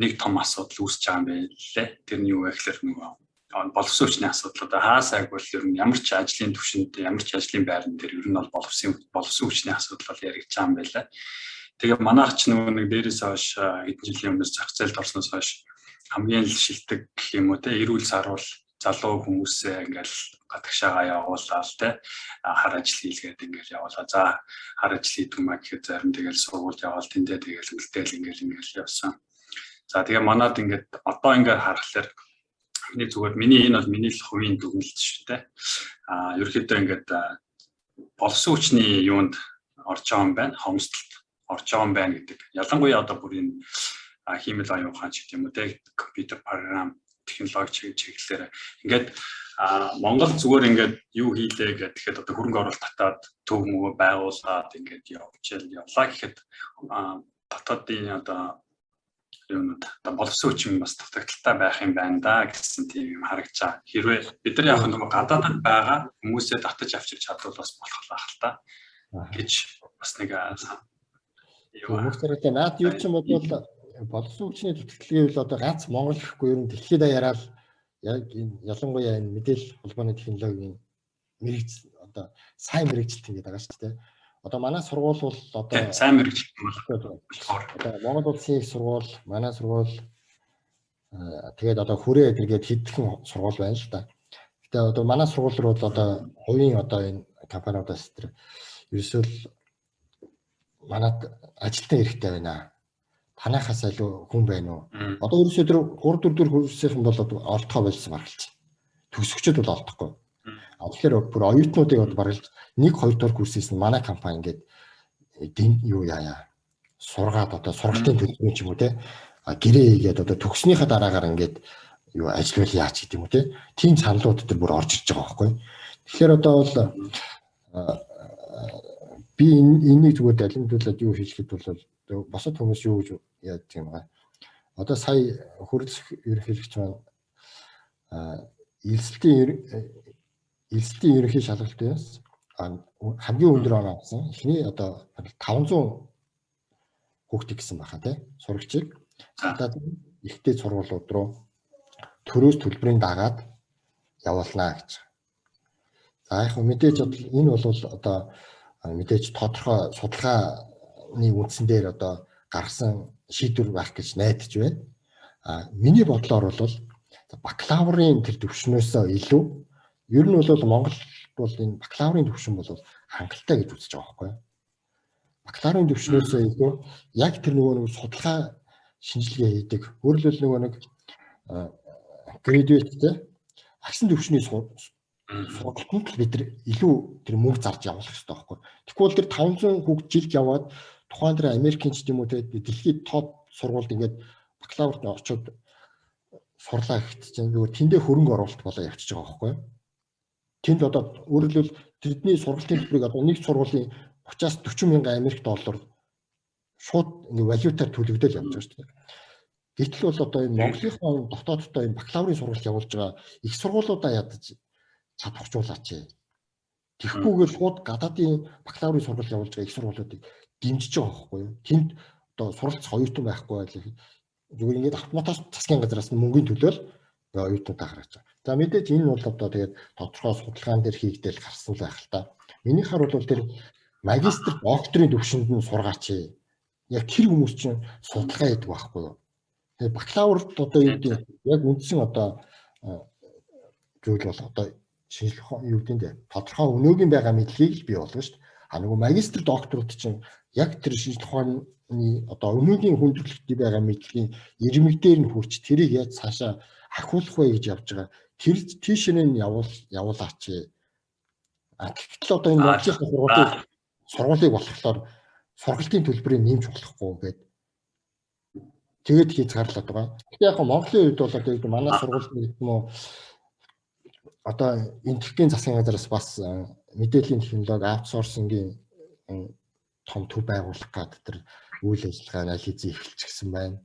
нэг том асуудал үүсэж байгаа юм байлээ. Тэр нь юу вэ гэхээр нөгөө боловсон хүчний асуудал. Одоо хаа сайг бол ер нь ямар ч ажлын түвшинд, ямар ч ажлын байран дээр ер нь бол боловсон хүчний асуудал бол яригдж байгаа юм байлаа. Тэгээ манайх ч нөгөө нэг дээрээс хойш хэдэн жилийн өмнөөс зах зээлд орсноос хойш хамгийн л шилдэг гэх юм уу те эрүүл саруул залуу хүмүүсээ ингээл гадагшаага явуулаад те хар ажил хийлгээд ингээл явуулаа. За хар ажил хийдэг юм а гэхэд зарим тэгэл сургуульд яваал тэндээ тэгэл үлдээл ингээл ингээл явсан. За тэгээ манад ингээд одоо ингээд харахаар миний зүгээр миний энэ бол миний л хувийн дүгнэлт шүү дээ. А ерөөхдөө ингээд болсон хүчний юунд орж байгаа юм байна. Хомсдолд орж байгаа юм байна гэдэг. Ялангуяа одоо бүр энэ хиймэл оюун ухаан ч гэдэг юм уу те компьютер програм технологи чиглэлээр ингээд Монгол зүгээр ингээд юу хийлээ гэхэд одоо хөрөнгө оруулалт татаад төв мөгөө байгуулад ингээд явжэл явлаа гэхэд дотоодын одоо юунууд одоо боловсон хүчин бас дутагдaltaй байх юм байна да гэсэн тийм юм харагдаж байгаа. Хэрвээ бид нар яг нөгөө гадаадад байгаа хүмүүсээ татаж авчирч чадвал бас болох байх л та гэж бас нэг юу. Хүмүүстэрээ наад юу ч юм бодвол боловсон хүчний дутагдал гэвэл одоо ганц Монгол гэхгүй ер нь дэлхийд даяараа л яг энэ ялангуяа энэ мэдээлэл холбооны технологийн мэрэгч одоо сайн мэрэгчлэлт гэдэг байгаа шүү дээ. Одоо манай сургууль бол одоо сайн мэрэгчлэлт бол одоо Монгол улсын их сургууль, манай сургууль тэгээд одоо хүрээ тэргээд хэдхэн сургууль байна л да. Гэтэ одоо манай сургууль руу бол одоо хувийн одоо энэ компаниудаас тэр ерөөсөө л манад ажилтан хэрэгтэй байна. Танайхаас илүү хүн байна уу? Одоо ерөөсөө тэр 3 4 4 курсийнхэн бол олдохоо болсон баргалж. Төгсөгчд бол олдохгүй. Тэгэхээр бүр оюутнуудыг бол баргалж 1 2 дугаар курсээс нь манай компани ингээд юу яая сургаад одоо сургалтын төлбөрийн ч юм уу те гэрээ хийгээд одоо төгснөхийн дараагаар ингээд юу ажиллавал яач гэдэг юм уу те тийм саналууд төр бүр орж ирж байгаа байхгүй. Тэгэхээр одоо бол Би энийг зүгээр далимдуулаад юу хэлэхэд бол бусад хүмүүс юу гэж яаж юм бэ? Одоо сая хөрөлцөх ерөнхийлөгч маань элсэлтийн ерөнхий шалгалтын хамгийн өндөр оноо авсан. Эхний одоо 500 хүүхдийг гэсэн баха тий сурагчийг одоо ихтэй сургуулиуд руу төрөөс төлбөрийн дагаад явуулнаа гэж. За яг мэдээж энэ бол одоо мэдээж тодорхой судалгааны үндсэн дээр одоо гаргасан шийдвэр байх гэж найдаж байна. А миний бодлоор бол бакалаврын тэр төвшнөөсөө илүү ер нь бол Монгол бол энэ бакалаврын төвшин бол хангалттай гэж үзэж байгаа байхгүй юу? Бакалаврын төвшнөөсөө илүү яг тэр нөгөө нэг судалгаа шинжилгээ хийдэг. Өөрөлдөл нөгөө нэг graduate те агсан төвшний сургалтанд л бид нар илүү тэр мөнгө зарж явуулах хэрэгтэй байхгүй. Тэгэхгүй бол тэр 500 хүүхд жилд яваад тухайн тэр Америкийн ч юм уу те дэлхийн топ сургуульд ингээд бакалаврт очиод сурлаа гэхэд чинь зүгээр тэндээ хөрөнгө оруулалт болоо явчихж байгаа байхгүй. Тэнд одоо өөрөлдөл тэдний сургалтын төлбөрийг одоо нэг сургуулийн 30-аас 40 мянган Америк доллар шууд ингээ валютаар төлөгдөөл явж байгаа шүү дээ. Гэтэл бол одоо энэ Монголынхоо дотооддоо энэ бакалаврын сургалт явуулж байгаа их сургуулиудаа ядаж чадварчуулаач. Тэгэхгүйгээр шууд гадаадын бакалаврын сургалт явуулж байгаа их сургуулиудыг дэмжиж байгаа байхгүй юу? Тэнд одоо суралцах оюутан байхгүй байлаа. Зүгээр ингээд автоматаас засгийн газраас нь мөнгөний төлөөл оюутнуудаа гаргаж байгаа. За мэдээж энэ бол одоо тэгээд тодорхой судалгаан дээр хийгдэл гарсан л байх л та. Минийхаар бол тэр магистр докторийн түвшинд нь сургаач. Яг тэр хүмүүс чинь судалгаа хийдэг байхгүй юу? Тэгээд бакалаврт одоо юу гэдэг яг үндсэн одоо зүйл бол одоо шинжлэх юу гэдэг нь тодорхой өнөөгийн байгаа мэдлэгийг л бий болгоно шүү дээ. А нөгөө магистр докторууд чинь яг тэр шинжлэх ухааны одоо өнөөгийн хүндрэлтэй байгаа мэдлэгийн ирмэг дээр нь хүрч тэрийг яаж цаашаа ахиулах вэ гэж явж байгаа. Тэр тийш нь явуулаач. А тэгтэл одоо энэ Монголын сургуулийг болохоор сургалтын төлбөрийг нэмж болохгүй гэдэг. Тэгээд хязгаарлаад байгаа. Гэхдээ яг Монголын хувьд бол одоо юу манай сургууль гэдэг юм уу одоо энтхэгийн засгийн газараас бас мэдээллийн технологи аутсорсингийн том төв байгуулах гэдэг тэр үйл ажиллагаа аль хэзээ эхэлчихсэн байна.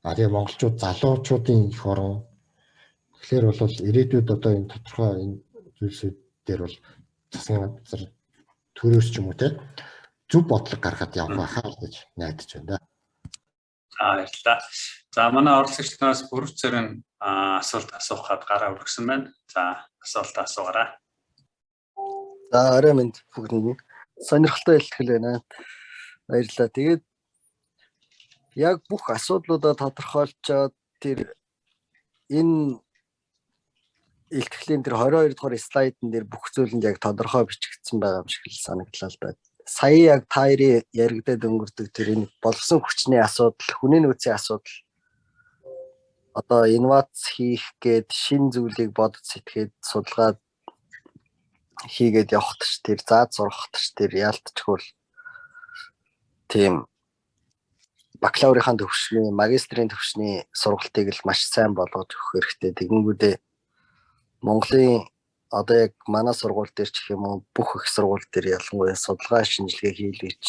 А тэгээ монголчууд залуучуудын их орон. Тэгэхээр бол ирээдүйд одоо энэ тодорхой энэ зүйлсүүд дээр бол засгийн газар төрөөс ч юм уу те зөв бодлого гаргаад явах байхаа гэж найдаж байна да. За баярлалаа. За манай оролцогч нараас бүрв цэрэн асуулт асуух гад гараа өргөсөн байна. За асуулт асуугаарай. За орой минь бүгдэнд нь сонирхолтой илтгэл байна. Баярлалаа. Тэгээд яг бүх асуудлуудаа тодорхойлцоод тэр энэ илтгэлийн тэр 22 дугаар слайдн дээр бүх зүйлэнд яг тодорхой бичигдсэн байгаа юм шиг л санагдлаа л да. Сая яг та хоёрын яригдаад өнгөрдөг тэр энэ болгосон хүчний асуудал, хүний нөөцийн асуудал одоо инновац хийх гээд шин зүйлийг бодож сэтгээд судалгаа хийгээд явахт ч тэр заад сурахт ч тэр яалтчгүй тийм бакалаврын төвшний, магистрийн төвшний сургалтыг л маш сайн болгож өгөх хэрэгтэй. Тэгэнгүүтээ Монголын одоо яг манай сургууль дээр ч гэх юм уу бүх их сургууль дээр ялангуяа судалгаа шинжилгээ хийлгэж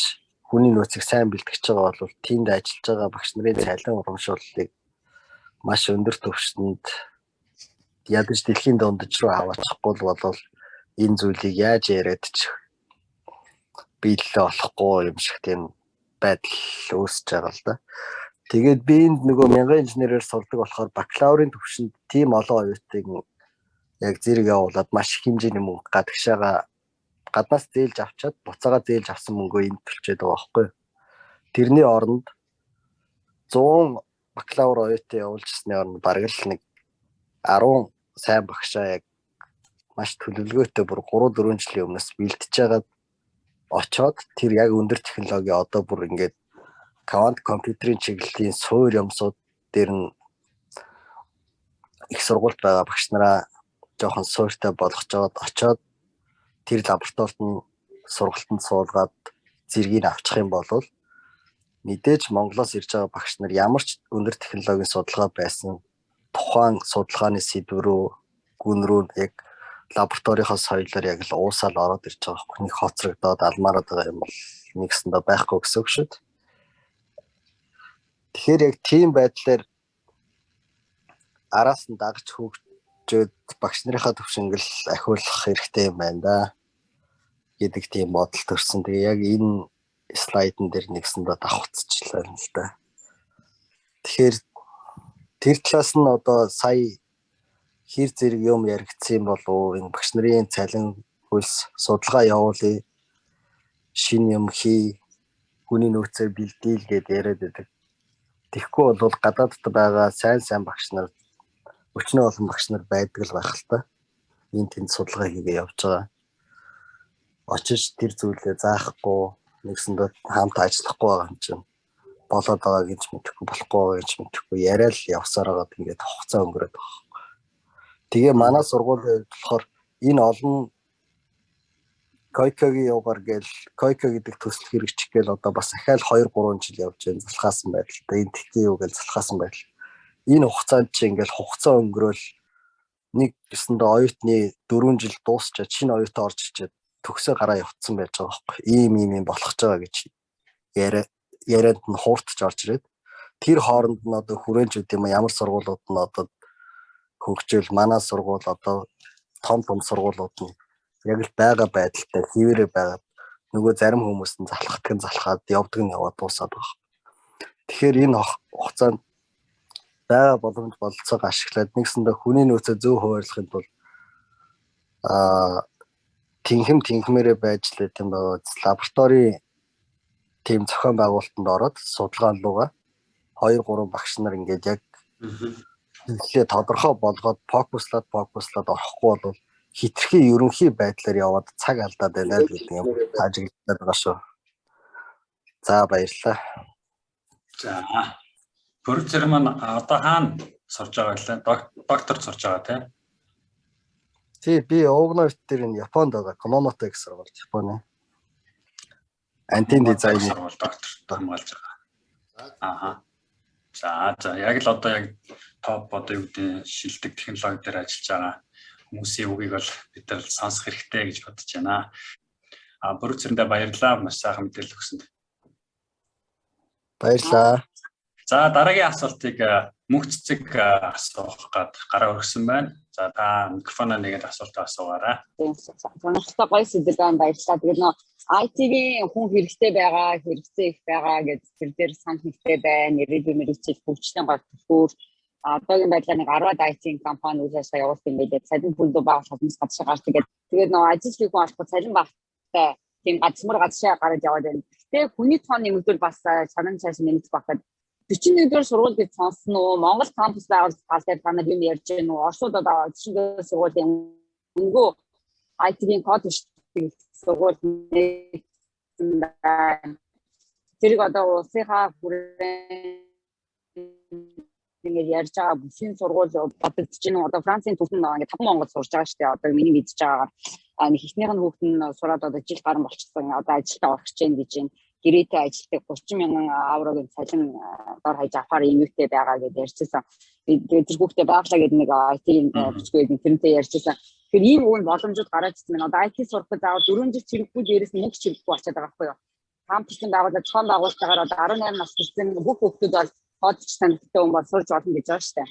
хүний нөөцийг сайн бэлтгэж байгаа бол тэнд ажиллаж байгаа багш нарын цалин урамшууллыг маш өндөр түвшинд ядаж дэлхийн дундаж руу аваачихгүй бол энэ зүйлийг яаж яриад ч биелэлээ олохгүй юм шиг тийм байдал үүсэж байгаа л да. Тэгээд би энд нөгөө мянган инженерээр сурдаг болохоор бакалаврын түвшинд тийм олон оюутныг яг зэрэг явуулаад маш их хэмжээний мөнгө гадагшаага гаднаас зээлж авчаад буцаага зээлж авсан мөнгөө энд төлчөөд байгаа байхгүй юу. Тэрний оронд 100 бакалавр оюутан явуулжсны оронд бараг л нэг 10 сайн багшаа яг маш төлөвлөгөөтэй бүр 3 4 жилийн өмнөөс бэлтэж байгаад очоод тэр яг өндөр технологи одоо бүр ингээд квант компьютерийн чиглэлийн суур юмсууд дээр нь их сургуульд байгаа багш нараа жоохон суурьтай болгочоод очоод тэр лабораторид нь сургалтанд суулгаад зэргийг авчих юм бол мэдээж Монголоос ирж байгаа багш нар ямар ч өндөр технологийн судалгаа байсан тухайн судалгааны сэдв рүү гүн рүү яг Лабораторийнхоо соёлоор яг л уусаал ороод ирж байгаа байхгүй, нэг хоцрогдоод алмаараад байгаа юм бол нэгсэндээ байхгүй гэсэн үг шүү дээ. Тэгэхээр яг тийм байдлаар араас нь дагаж хөгжөөд багш нарынхаа төвшингөл ахиулах хэрэгтэй юм байна да гэдэг тийм бодол төрсөн. Тэгээ яг энэ слайдн дээр нэгсэндээ давхцчихлаа юм л да. Тэгэхээр тэр талаас нь одоо сая хэр зэрэг юм яригдсан юм болов, энэ багш нарын цалин хөлс судалгаа явуулъя, шинэ юм хий, хүний нөөцөө бэлдээл гэд яриад байдаг. Тэгэхгүй бол гадаадд байгаа сайн сайн багш нар, өчнөө олон багш нар байдаг л байх л та. Энэ тэнд судалгаа хийгээ явж байгаа. Очиж тэр зүйлээ заахгүй, нэгсэндээ хамт ажиллахгүй байгаа юм чинь болоод байгаа гэж мэдэхгүй, болохгүй байгаа гэж мэдэхгүй яриа л явсаар байгаад ингээд хугацаа өнгөрөөд байгаа. Тэгээ манай сургуулийн хувьд болохоор энэ олон Койкогийн юугаар гээл Койко гэдэг төсөл хэрэгжих гээл одоо бас ахаал 2 3 жил явж байна, залхаасан байдалтай. Энэ тэгтээ юу гээл залхаасан байдал. Энэ хугацаанд чи ингээл хугацаа өнгөрөөл нэг гэсэндээ оюутны 4 жил дуусчаад шинэ оюутан орж ирчээд төгсөө гараа явцсан байж байгаа байхгүй. Ийм ийм юм болох ч байгаа гэж ярианд нь хууртаж орж ирээд тэр хооронд нь одоо хүрээлжүүд юм ямар сургуулиуд нь одоо хөгжөөл, манай сургууль одоо том том сургуулиуд нь яг л байгаа байдалтай хэвээрээ байгаа. Нөгөө зарим хүмүүс нь залхдаг нь залхаад, явдаг нь яваад дуусаад байгаа. Тэгэхээр энэ хугацаанд байгаа боломж бололцоог ашиглаад нэгсэндээ хүний нөөцөө зөв хуваарлахын тулд тэнхэм тэнхмээрээ байж л юм байгаа. Лабораторийн тийм зохион байгуулалтанд ороод судалгаан руугаа 2 3 багш нар ингээд яг хэллээ тодорхой болгоод фокуслаад орохгүй бол хитрхи ерөнхий байдлаар яваад цаг алдаад байна л гэдэг юм ажиглаад байгаа шүү. За, баярлалаа. За. Бүрцэр маань одоо хаана сурж байгаа лээ? Доктор сурж байгаа тий? Тий, би Угнавт дээр энэ Японд байгаа. Кумамото их сургууль Японы. Антин дизайн сургууль доктор хамгаалж байгаа. Ааха. За за, яг л одоо яг топ одоо юу гэдэг шилдэг технологи дээр ажиллаж байгаа хүмүүсийн үгийг бол бид нар сонсох хэрэгтэй гэж бодож байна. А бүрцэрэндээ баярлалаа, маш сайхан мэдээлэл өгсөнд. Баярлалаа. За, дараагийн асуултыг мөнх цэцэг асуух гад гараа өргөсөн байна. За, та микрофоноо нэгээд асуултаа асуугаарай. Сонирхолтой гоё сэдв байна, баярлалаа. Тэгээд нөө IT-ийн хүн хэрэгтэй байгаа, хэрэгцээ их байгаа гэж тэр дээр санал нэгтэй байна. Ирээдүйн мэргэжил хөгжлийн гол түлхүүр. Одоогийн байдлаар нэг 10-аад IT-ийн компани үйл ажиллагаа явуулсан юм байлээ. Цалин бүлдүү байгуулах хүмүүс гадшаа гардаг гэдэг. Тэгээд нөө ажил хийх хүн олохгүй, цалин багтай тийм гадсмар гадшаа гараад яваад байна. Гэтэ хүний тоон нэмэгдвэл бас чанан цааш нэмэгдэх байхад 41-р сургууль гэж сонссон уу? Монгол кампус байгуулах тал дээр та нар юм ярьж байна уу? Оросууд одоо 41-р сургуулийн өнгөө IT-ийн код бичдэг сургууль нэгсэн байна. Тэрийг одоо улсынхаа хүрээнд ингээд ярьж байгаа бүсийн сургууль бодогдож байна. Одоо Францын түүхэн ингээд 5 Монгол сурж байгаа шүү дээ. Одоо миний мэдж байгаагаар нэг ихнийх нь хүүхэд нь сураад одоо жил гарan болчихсон. Одоо ажилдаа орох гэж байна гэж байна, гэрээтэй ажилтдаг, 30 мянган еврогийн цалин дор хаяж авахар имэгтэй байгаа гэдээ ярьжсэн. Тэгээд тэр хүүхдээ бааглаа гэдэг нэг IT-ийн бичгүй тэрнтэй ярьжсэн. Тэгэхээр ийм үн боломжууд гараад ирсэн байна. Одоо IT сурахад заавал 4 жил чирэггүй, дээрээс нь мөнгө чирэггүй болчиход байгаа байхгүй юу? Кампусын байгууллага зохион байгуулалтаагаар одоо 18 нас хүрсэн бүх хүүхдүүд бол кодч танигдтай хүн бол сурж болно гэж байгаа шүү дээ.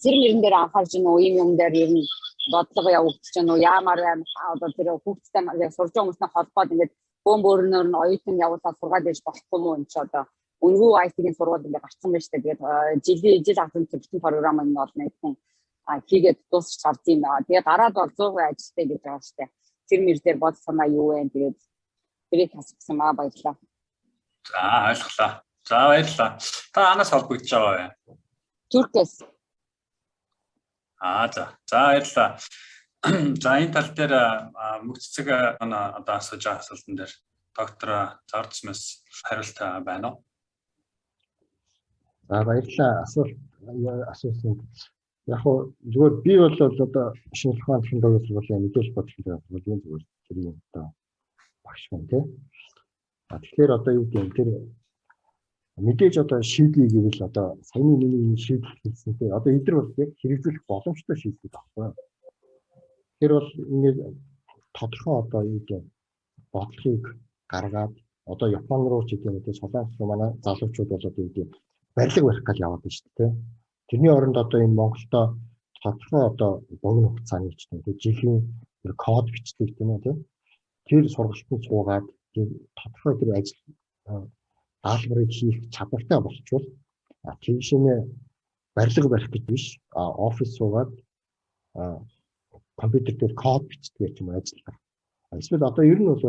Тэр мөрөн дээр анхаарч гин үү, ийм юм дээр ер нь бодлого явагдаж гин үү, яамаар байна? Одоо тэр хүүхдтэй сурж байгаа хүмүүстэй холбоод ингээд бөөн бөөрнөр нь оюутан явуулаад сургаад ээж болохгүй мó? Энэ ч одоо үнэгүй IT-ийн сургууль ингээд гарцсан байж таа. Тэгээд жилийн жил хагас бүтэн програм нь бол нэг хүн хийгээд дуусч чадсан юм байна. Тэгээд гараад бол 100% ажилттай гэж байгаа шүү дээ. Тэр мэр дээр бод санаа юу вэ? Тэгээд тэрийг асуусан маа, баярлалаа. За, ойлголоо. За, баярлалаа. Та анаас холбогдож байгаа вэ? Туркээс. Аа, за. За, баярлалаа. За, энэ тал дээр мөх цэцэг одоо асууж байгаа асуултан дээр доктор Зардсмас хариулт байна уу? За, баярлалаа. Асуулт асуусан. Яг хуу зүгээр би бол одоо шинжлэх ухааны технологийн сургуулийн мэдээлэл бодлогын сургуулийн зүгээр тэрийн одоо багш байна тий. А тэгэхээр одоо юу гэдэг юм, тэр мэдээж одоо шийдвэ гэвэл одоо саяны миний энэ шийдэл хэлсэнтэй одоо эдгээр бол яг хэрэгжүүлэх боломжтой шийдэл байхгүй. Тэр бол ингээд тодорхой одоо юу гэдэг бодлогыг гаргаад одоо Япон руу ч гэдэг юм уу, Солонгос руу манай залуучууд болоод юу гэдэг барилга барих гал яваад байна шүү дээ. Тэрний оронд одоо энэ Монголдо тодорхой одоо богино хугацааны ч гэдэг юм, жилийн тэр код бичдэг тийм үү, тэр сургалтанд суугаад тийм тодорхой тэр ажил даалгаврыг хийх чадвартай болчвол тийшээ барилга барих гэж биш, офис суугаад компьютер дээр код бичдэг ч юм уу ажиллах. Эсвэл одоо ер нь бол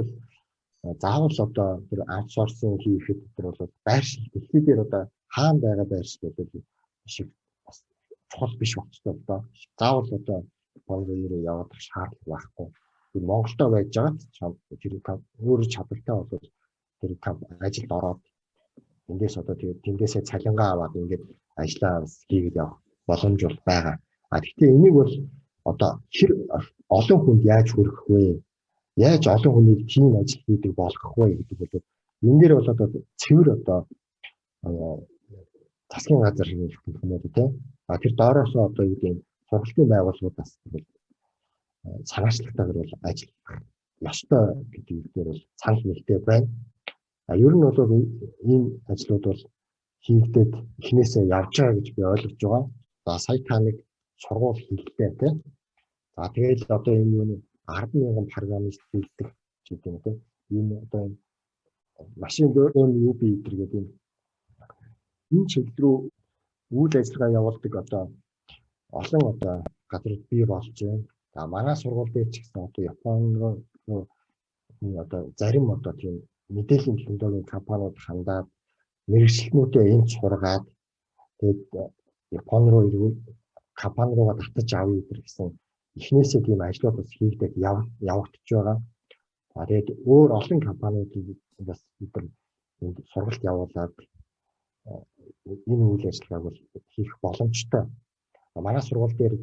заавал одоо тэр outsourcing хийхэд тэр бол байршил дэлхий дээр одоо хаана байгаа байршил бол шиг бас чухал биш болчихлоо л доо. Заавал одоо Япон руу явах шаардлага байхгүй. Тэр Монголдо байж байгаа тэр өөрөө чадвартай бол тэр ажилд ороод эндээс одоо тэгээд тэндээсээ цалингаа аваад ингээд ажиллаа хийгээд явах боломж бол байгаа. А гэхдээ энийг бол одоо хэр олон хүнд яаж хүргэх вэ? Яаж олон хүнийг тийм ажил хийдэг болгох вэ гэдэг бол энэ дээр бол одоо цэвэр одоо засгийн газар хийх юм уу, те. А тэр доороосоо одоо юу гэдэг сургалтын байгууллагуудаас бол санаачлалтайгаар бол ажиллах ёстой гэдэг дээр бол санал нэгтэй байна. А ер нь бол ийм ажлууд бол хийгдээд эхнээсээ явж байгаа гэж би ойлгож байгаа. За, сая та нэг сургууль хэллээ, те. За, тэгэл одоо энэ юуны 10,000 программист бэлдэх ч гэдэг юм, те. Энэ одоо энэ machine learning юу би гэдэг энэ чиглэл рүү үйл ажиллагаа явуулдаг одоо олон одоо газрууд бий болж байна. За, манай сургууль дээр ч гэсэн одоо Япон руу одоо зарим одоо тийм мэдээллийн технологийн компаниуд хандаад, мэргэжилтнүүдээ энд сургаад, тэгээд Япон руу эргүүл компани руугаа татаж авъя гэсэн эхнээсээ тийм ажлууд бас хийгдээд явагдаж байгаа. За, тэгээд өөр олон компаниудыг бас бид нар энд сургалт явуулаад энэ үйл ажиллагааг бол хийх боломжтой. Манай сургууль дээр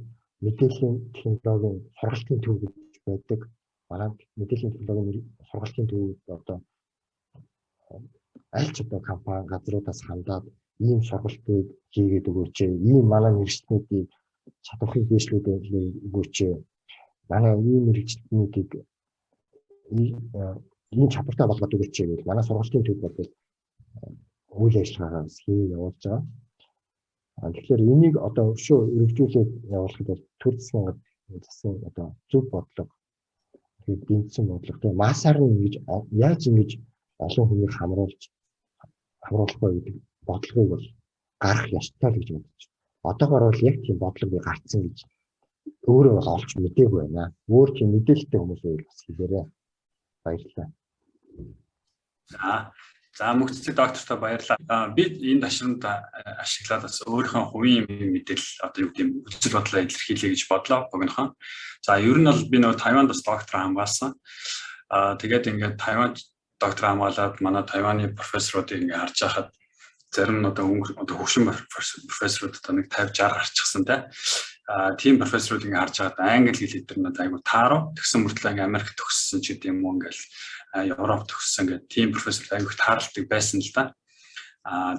мэдээллийн технологийн сургалтын төв гэж байдаг. Манай мэдээллийн технологийн сургалтын төв одоо аль ч одоо компани газруудаас хандаад ийм сургалтыг хийгээд өгөөч, ийм манай мэргэжилтнүүдийг чадварыг дээшлүүлээд өгөөч, манай ийм мэргэжилтнүүдийг ийм чадвартай болгоод өгөөч гэж манай сургалтын төв бол үйл ажиллагаагаа хий явуулж байгаа. Тэгэхээр энийг одоо өшөө өргөжүүлээд явуулахад бол төр засгийн одоо зөв бодлого, тэгээд дэмжсэн бодлого, тэгээд массаар нь ингэж яаж ингэж олон хүнийг хамруулах вэ гэдэг бодлогыг бол гарах ёстой л гэж бодож байна. Одоогоор бол яг тийм бодлого би гарцсан гэж өөрөө бол олж мдээгүй байна. Өөр тийм мэдээлэлтэй хүмүүс байвал бас хэлээрэй. Баярлалаа. За, мөгцөг доктортой баярлалаа. Би энэ ташрамд ашиглаад бас өөрийнхөө хувийн мэдээлэл одоо юу гэдэг үзэл бодлоо илэрхийлье гэж бодлоо богинохон. За, ер нь бол би нөгөө Тайванд бас доктор хамгаалсан. Тэгээд ингээд Тайванд доктор хамгаалаад манай Тайваны профессоруудыг ингээд харж байхад зарим нь одоо өнгө одоо хөгшин профессорууд одоо нэг 50 60 гарчихсан, те. Тийм профессорууд ингээд харж байхад англи хэл дээр надад айгу таарав. Тэгсэн мөртлөө ингээд Америк төгссөн ч гэдэг юм уу, ингээд Европ төгссөн гэдэг тийм профессор айгу их тааралдаг байсан л да.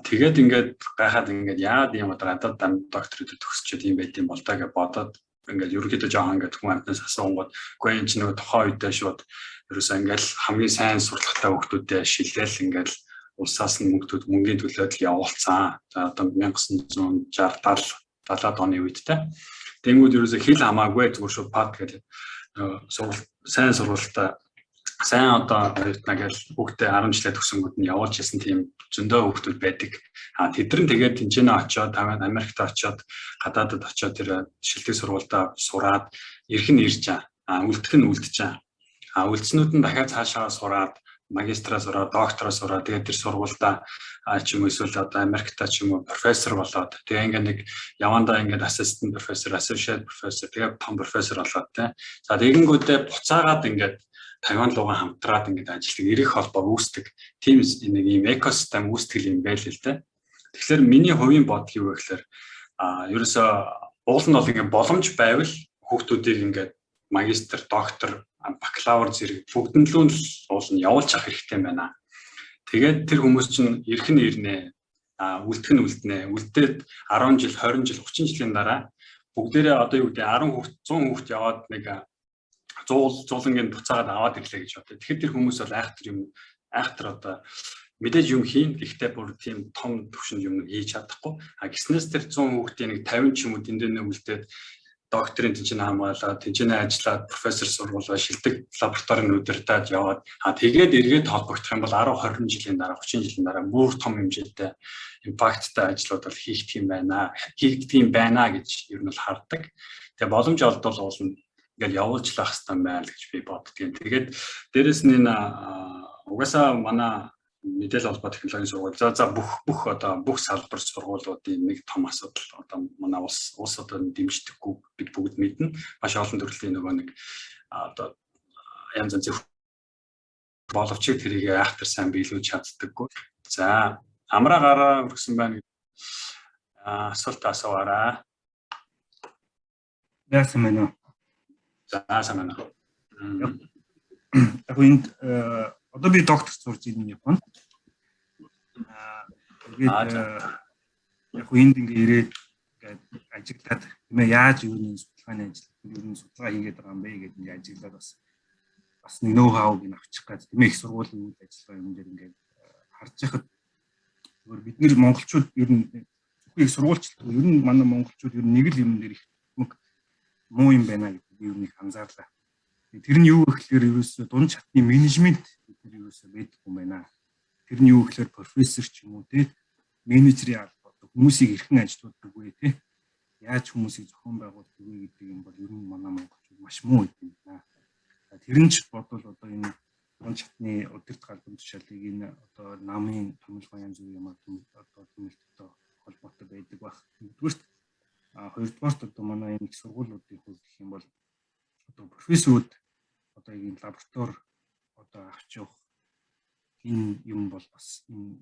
Тэгээд ингээд гайхаад, ингээд яагаад ийм одоо гадаад докторууд төгсчөөд юм байт юм бол та гэж бодоод ингээд ерөнхийдөө жоохон ингээд хүн амьтнаас асуунгууд үгүй, энэ чинь нөгөө тухайн үедээ шууд ерөөсөө ингээд хамгийн сайн сурлагатай хүүхдүүдэд шилээл ингээд улсаас нь мөнгөний төлөөд л явуулцсан. За, одоо 1960 70 70-аад оны үед, те. Тэнгүүд ерөөсөө хэл хамаагүй, зүгээр шууд пад гэдэг сургалт, сайн сургалтаа, сайн одоо оюутнаа гэж хүүхдээ 10 жилээ төгсөнгүүд нь явуулж исэн тийм зөндөө хүүхдүүд байдаг. А тэд нар тэгээд тэнцэнэ очиод, Америкт очиод, гадаадад очиод тэр шилдэг сургуульдаа сураад ирэх нь ирж байгаа. А үлдэх нь үлдэж байгаа. А үлдснүүд нь дахиад цаашаа сураад, магистраа сураад, доктороо сураад, тэгээд тэр сургуульдаа ч юм уу эсвэл одоо Америкта ч юм уу профессор болоод, тэгээ ингээ нэг явандаа ингээд assistant professor, associate professor, тэгээ том профессор болоод, тэ. За, тэгэнгүүтээ буцаагаад ингээд Тайван руугаа хамтраад ингээд ажилладаг, эрэх холбоо үүсдэг. Тийм нэг ийм экосистем үүсдэг юм байл л тэ. Тэгэхээр миний хувийн бодол юу вэ гэхээр ерөөсөө уул нь бол ингээд боломж байвал хүүхдүүдийг ингээд магистр, доктор, бакалавр зэрэг бүгдэн лүү нь уул нь явуулж авах хэрэгтэй юм байна. Тэгээд тэр хүмүүс чинь ирэх нь ирнэ, үлдэх нь үлднэ. Үлдээд 10 жил, 20 жил, 30 жилийн дараа бүгдээрээ одоо юу гэдэг 10 хүүхд, 100 хүүхд яваад нэг зуул зуулангийн буцаагаад аваад ирлээ гэж бодъё. Тэгэхээр тэр хүмүүс бол айхтар юм, айхтар одоо мэдээж юм хийн, гэхдээ бүр тийм том төвшөнд юм хийж чадахгүй. А гиснээс тэр 100 хүүхдийн нэг 50 ч юм уу тэндээ үлдээд, докторын тэнцэнэ хамгаалаад, тэнцэнэ ажиллаад, профессор сургуулаа, шилдэг лабораторийн удирдаад яваад, а тэгээд эргээд холбогдох юм бол 10 20 жилийн дараа, 30 жилийн дараа бүр том хэмжээтэй impact тай ажлууд бол хийгдэх юм байна гэж ер нь бол хардаг. Тэгээ боломж олдвол уулна ингээл явуулж лах хэрэгтэй байна л гэж би боддгийн. Тэгээд дээрэс нь энэ угаасаа манай мэдээлэл холбоо технологийн сургууль, за бүх бүх одоо бүх салбар сургуулиудын нэг том асуудал одоо манай улс одоо дэмждэггүй, бид бүгд мэднэ. Маш олон төрлийн нөгөө нэг одоо янз янзын боловч тэрийг айхтар сайн биелүүлж чаддаггүй. За, амраа гараа өргөсөн байна. Асуулт асуугаарай. Яасан байна уу? За, сайн байна уу? Яг энд одоо би доктор сурж ирнэ Японд. Тэгээд яг энд ингээ ирээд ингээд ажиглаад, тийм ээ, яаж ер нь судалгааны ажил, ер нь судалгаа хийгээд байгаа юм бэ гэдээ ингээ ажиглаад, бас нэг ноу хауг нь авчих гээд, тийм ээ, их сургуулийн үйл ажиллагаа юм дээр ингээд харж байхад зүгээр бид нэр монголчууд ер нь зөвхөн их сургуульчлалт, ер нь манай монголчууд ер нь нэг л юм дээр их муу юм байна гэдэг би ер нь их анзаарлаа. Тэр нь юу гэхлээр ерөөсөө дунд шатны менежмент бид нар ерөөсөө байдаггүй юм байна. Тэр нь юу гэхлээр профессор ч юм уу, те, менежерийн алба, одоо хүмүүсийг эрхэн ажилуулдаг вэ, те, яаж хүмүүсийг зохион байгуулдаг вэ гэдэг юм бол ер нь манай монголчууд маш муу юм байна. Тэр нь ч бодвол одоо энэ дунд шатны удирдах албан тушаалыг, энэ одоо намын томилгоо, янз бүрийн юм одоо томилттой холбоотой байдаг байх. Нэгдүгээрт, а хоёрдугаарт одоо манай энэ их сургуулиудын хувьд гэх юм бол одоо профессорууд одоо энэ лаборатори одоо авч явах энэ юм бол бас энэ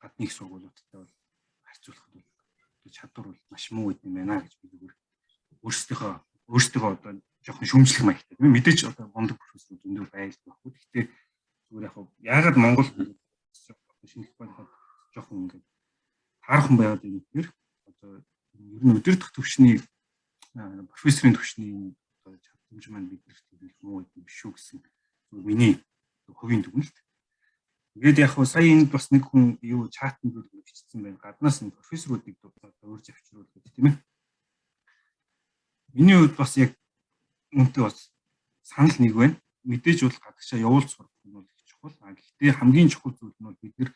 гадны их сургуулиудтай бол харьцуулахад бол одоо чадвар бол маш муу юм байна гэж би зүгээр өөрсдийнхөө одоо жоохон шүүмжлэх маягтай. Мэдээж одоо мундаг профессорууд зөндөө байлгүй байхгүй. Гэхдээ зүгээр яг яагаад Монгол шинжлэх ухааны жоохон ингээд таархан байгаад юм гэхээр одоо ер нь удирдах төвшний, профессорын төвшний одоо чадамж маань биднэрт их муу юм биш үү гэсэн зүгээр миний хувийн дүгнэлт. Тэгээд яг хуу сая энд бас нэг хүн юу чатан дээр бичсэн байна. Гаднаас нь профессоруудыг одоо урьж авчруулах гэдэг, тийм ээ. Миний хувьд бас яг үүнтэй бас санал нэг байна. Мэдээж бол гадагшаа явуулж сурах нь бол их чухал. А гэхдээ хамгийн чухал зүйл нь бол бид нар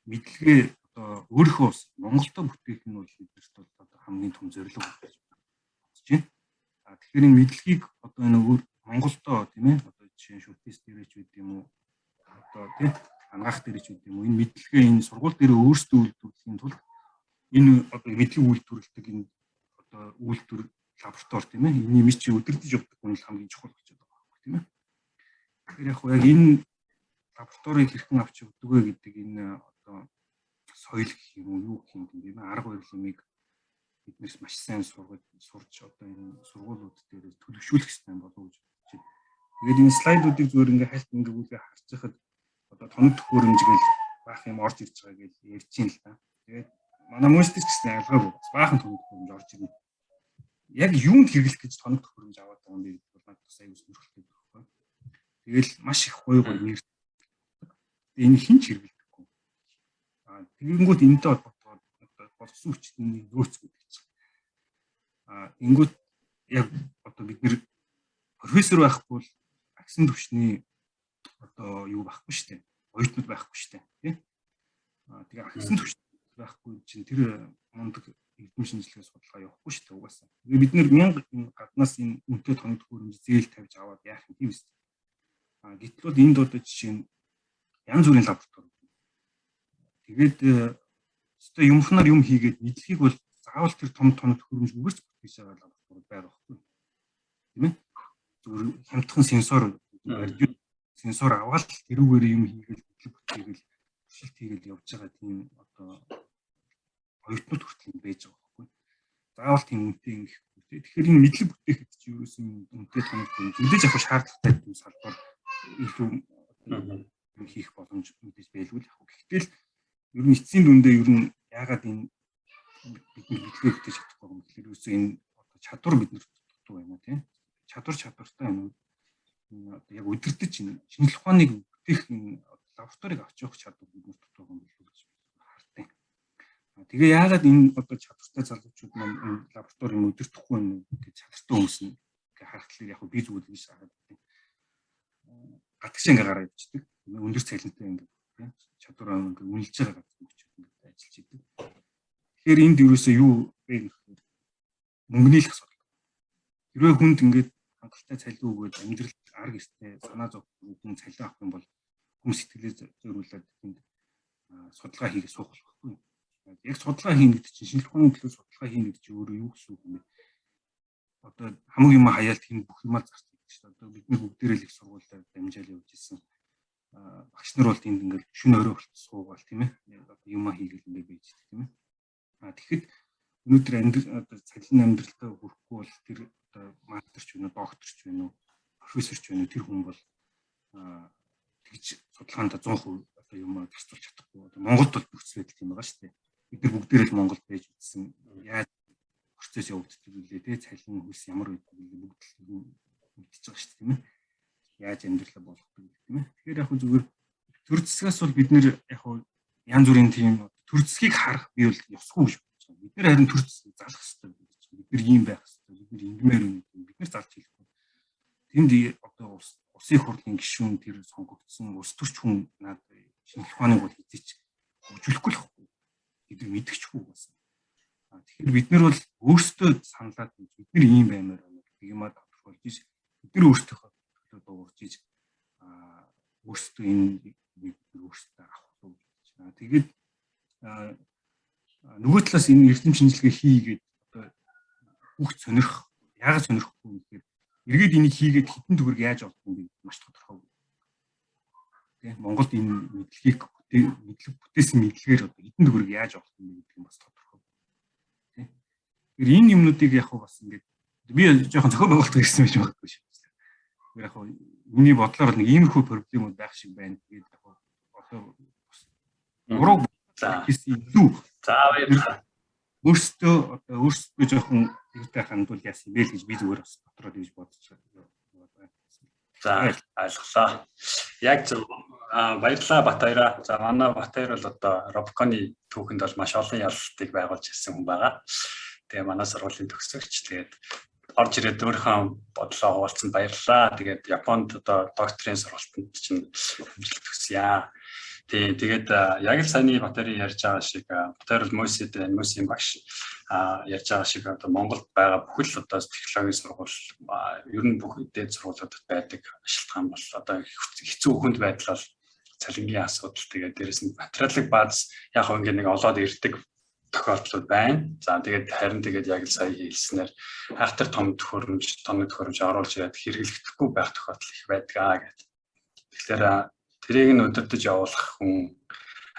мэдлэгээ одоо өөрийнхөө улс Монголдо бүтээх нь бол биднэрт бол одоо хамгийн том зорилго гэж бодож байна. А тэгэхээр энэ мэдлэгийг одоо энэ өөр Монголдо, тийм ээ, одоо жишээ нь шүтээс дээрээ ч байд юм уу, одоо тийм ангаах дээр ч байд юм уу, энэ мэдлэгээ энэ сургууль дээр өөрсдөө үйлдвэрлэхийн тулд энэ одоо мэдлэг үйлдвэрлэдэг энэ одоо үйлдвэр, лаборатори, тийм ээ, энэний мич өдөрдөж явдаг хүн л хамгийн чухал гэж байгаа байхгүй, тийм ээ. Тэгэхээр яг яг энэ лабораторийг хэрхэн авч явдаг вэ гэдэг энэ одоо соёл гэх юм уу, юу гэх юм, тийм ээ, арга барил юмыг биднээс маш сайн сургаж сурч одоо энэ сургуулиуд дээр төлөвшүүлэх хэрэгтэй болов уу гэж бодож байна. Тэгээд энэ слайдуудыг зүгээр ингээ хальт ингээ үлгээ харж байхад одоо тоног төхөөрөмж гэл баах юм орж ирж байгаа гэж ярьж байна л та. Тэгээд манай мөстөс гэсэн ялгаагүй бас баахан тоног төхөөрөмж орж ирнэ. Яг юунд хэрэглэх гэж тоног төхөөрөмж аваад байгаа юм бэ гэдэг бол надад бас аюул сонирхолтой байхгүй. Тэгэл маш их гоё гоё нэр. Энэ хин ч хэрэглэдэггүй. Аа, тэгэнгүүт энэтэй холбоотойгоор болсон хүчний нөөц гэдэг чинь. Аа, тэгэнгүүт яг одоо бид нэр профессор байхгүй бол агсан төвшний одоо юу байхгүй шүү дээ. Оюутнууд байхгүй шүү дээ. Тий? Аа, тэгээ агсан төвшний байхгүй чинь тэр мундаг эрдэм шинжилгээ судалгаа явахгүй шүү дээ угаасаа. Тэгээ бид нэр мянга энэ гаднаас энэ үнэтэй тоног төхөөрөмж зээл тавьж аваад яах юм, тийм үст. Аа, гэтэл бол энд одоо жишээ нь янз бүрийн лаборатори. Тэгээд өстой юмхнаар юм хийгээд мэдлэгийг бол заавал тэр том тоног төхөөрөмж үгэрч бүтээж байгаа лаборатори байгаа байхгүй. Тийм ээ? Зүгээр хямдхан сенсор, сенсор аваад тэрүүгээр юм хийгээл, мэдлэг бүтээгээл, туршилт хийгээл явж байгаа тийм одоо оюутнууд хүртэл байж байгаа байхгүй. Заавал тийм үнэтэй юм гэхгүй. Тэгэхээр энэ мэдлэг бүтээхэд чи ерөөсөн үнэтэй тоног төхөөрөмж мэдээж яг шаардлагатай тийм салбар илүү юм хийх боломж мэдээж байлгүй л яг. Гэхдээ л ер нь эцсийн дүндээ ер нь яагаад энэ бидний мэдлэгээ бүтээж чадахгүй юм гэхээр ерөөсөө энэ одоо чадвар биднэрт дутуу байна, тийм. Чадвар, чадвартай энэ одоо яг удирдах шинжлэх ухааныг бүтээх энэ лабораторийг авч явах чадвар бид нарт дутуу юм билүү гэж хардیں۔ Тэгээ яагаад энэ одоо чадвартай залуучууд маань энэ лабораторийг удирдахгүй юм гэж чадвартай хүмүүс нь ингээ харахад яг би зүгээр гэж хараад байна. Гадагш ингээ гараа явчихдаг. Өндөр цалинтай ингээ тийм чадвараа ингээ үнэлж байгаа газар мөчүүд ингээ ажиллаж идэг. Тэгэхээр энд ерөөсөө юу вэ гэхээр мөнгөний л асуудал. Хэрвээ хүнд ингээд хангалттай цалин өгөөд амьдрал арга эртээ санаа зовх хүн цалин авах юм бол хүмүүс сэтгэлээ зориулаад тэнд судалгаа хийгээ суух болохгүй. Яг судалгаа хийнэ гэдэг чинь шинжлэх ухааны төлөө судалгаа хийнэ гэдэг чинь өөрөө юу гэсэн үг юм бэ? Одоо хамаг юм хаяал тэнд бүх юмаа зарцуулдаг шүү дээ. Одоо бидний бүгдээрээ л их сургуулиар дамжаал явж исэн. Багш нар бол тэнд ингээл шүн орой болт суугаал, тийм ээ. Одоо юмаа хийгээл ингээд байж тийм ээ. А тэгэхэд өнөөдөр амьдрал одоо цалин амьдралдаа хүрэхгүй бол тэр одоо мастер ч вэ, доктор ч вэ, профессор ч вэ, тэр хүн бол тэгж судалгаанд 100% одоо юм зарцуулж чадахгүй. Одоо Монголд бол нөхцөл байдал тийм байгаа шүү дээ. Бид нар бүгдээрээ л Монголд байж үзсэн. Яаж процесс явагддаг вүлээ те, цалин хөлс ямар байдаг вүлээ, бүгд л мэдчихэж байгаа шүү дээ, тийм ээ. Яаж амьдралаа болгодог гэх тийм ээ. Тэгэхээр яг зүгээр төр засгаас бол бид нэр яг янз бүрийн тийм төр засгийг харах би бол ёсгүй гэж бодож байгаа. Бид нар харин төр засгийг залах ёстой гэж. Бид нар ийм байх ёстой. Бид нар ингэмээр юм. Бид нар залж хэлэхгүй. Тэнд одоо улсын хурлын гишүүн тэр сонгогдсон улс төрч хүн над шинжлэх ухааныг бол хэзээ ч хөгжүүлэхгүй л байхгүй. Бид нар мэдгэчгүй бас. Тэгэхээр бид нар бол өөрсдөө саналаад бид нар ийм баймаар байна гэдэг юмаа тодорхойлж иш бид нар өөрсдийнхөө төлөө дуугарч иш өөрсдөө энэ бид нар өөрсдөө авах уу гэж. Тэгээд нөгөө талаас энэ эрдэм шинжилгээ хийгээд одоо хүүхд сонирх яагаад сонирхгүй юм гэхээр эргээд энийг хийгээд хэдэн төгрөг яаж олох юм бэ маш тодорхой. Тэ, Монголд энэ мэдлэгийг мэдлэг бүтээсэн мэдлэгээр одоо хэдэн төгрөг яаж олох юм бэ гэдэг нь бас тодорхой. Тэ. Тэгэхээр энэ юмнуудыг яг бас ингээд би жоохон зохион байгуулалт ирсэн байж магадгүй шүү дээ. Тэгэхээр яг миний бодлоор нэг иймэрхүү проблемууд байх шиг байна. Тэгээд яг одоо бас буруу хийсэн илүү. За, баярлалаа. Өөрсдөө одоо өөрсдөө жоохон хэрэгтэй хандвал яасан бэ л гэж би зүгээр бас дотроо тэгж бодож байгаа. За, ойлголоо. Яг зөв. Баярлалаа, Батаяра. За, манай Батаяр бол одоо Робконы түүхэнд бол маш олон ялалтыг байгуулж ирсэн хүн байгаа. Тэгээ манай сургуулийн төгсөгч. Тэгээд орж ирээд өөрийнхөө бодлоо хуваалцсанд баярлалаа. Тэгээд Японд одоо докторийн сургалтанд чинь амжилт хүсье. Тийм, тэгээд яг л саяны Батарын ярьж байгаа шиг, Батар бол Мөсид, Мөсийн багш, ярьж байгаа шиг одоо Монголд байгаа бүхэл одоо технологийн сургууль, ер нь бүх дээд сургуулиудад байдаг шалтгаан бол одоо хэцүү хүнд байдал бол цалингийн асуудал, тэгээд дээрэс нь материалын бааз яг хөө ингээ нэг олоод ирдэг тохиолдлууд байна. За, тэгээд харин тэгээд яг л сая хэлснээр хайхтар том төхөөрөмж, том төхөөрөмж оруулж ирээд хэрэглэгдэхгүй байх тохиолдол их байдаг гэдэг. Тэгэхээр тэрийг нь удирдах явуулах хүн,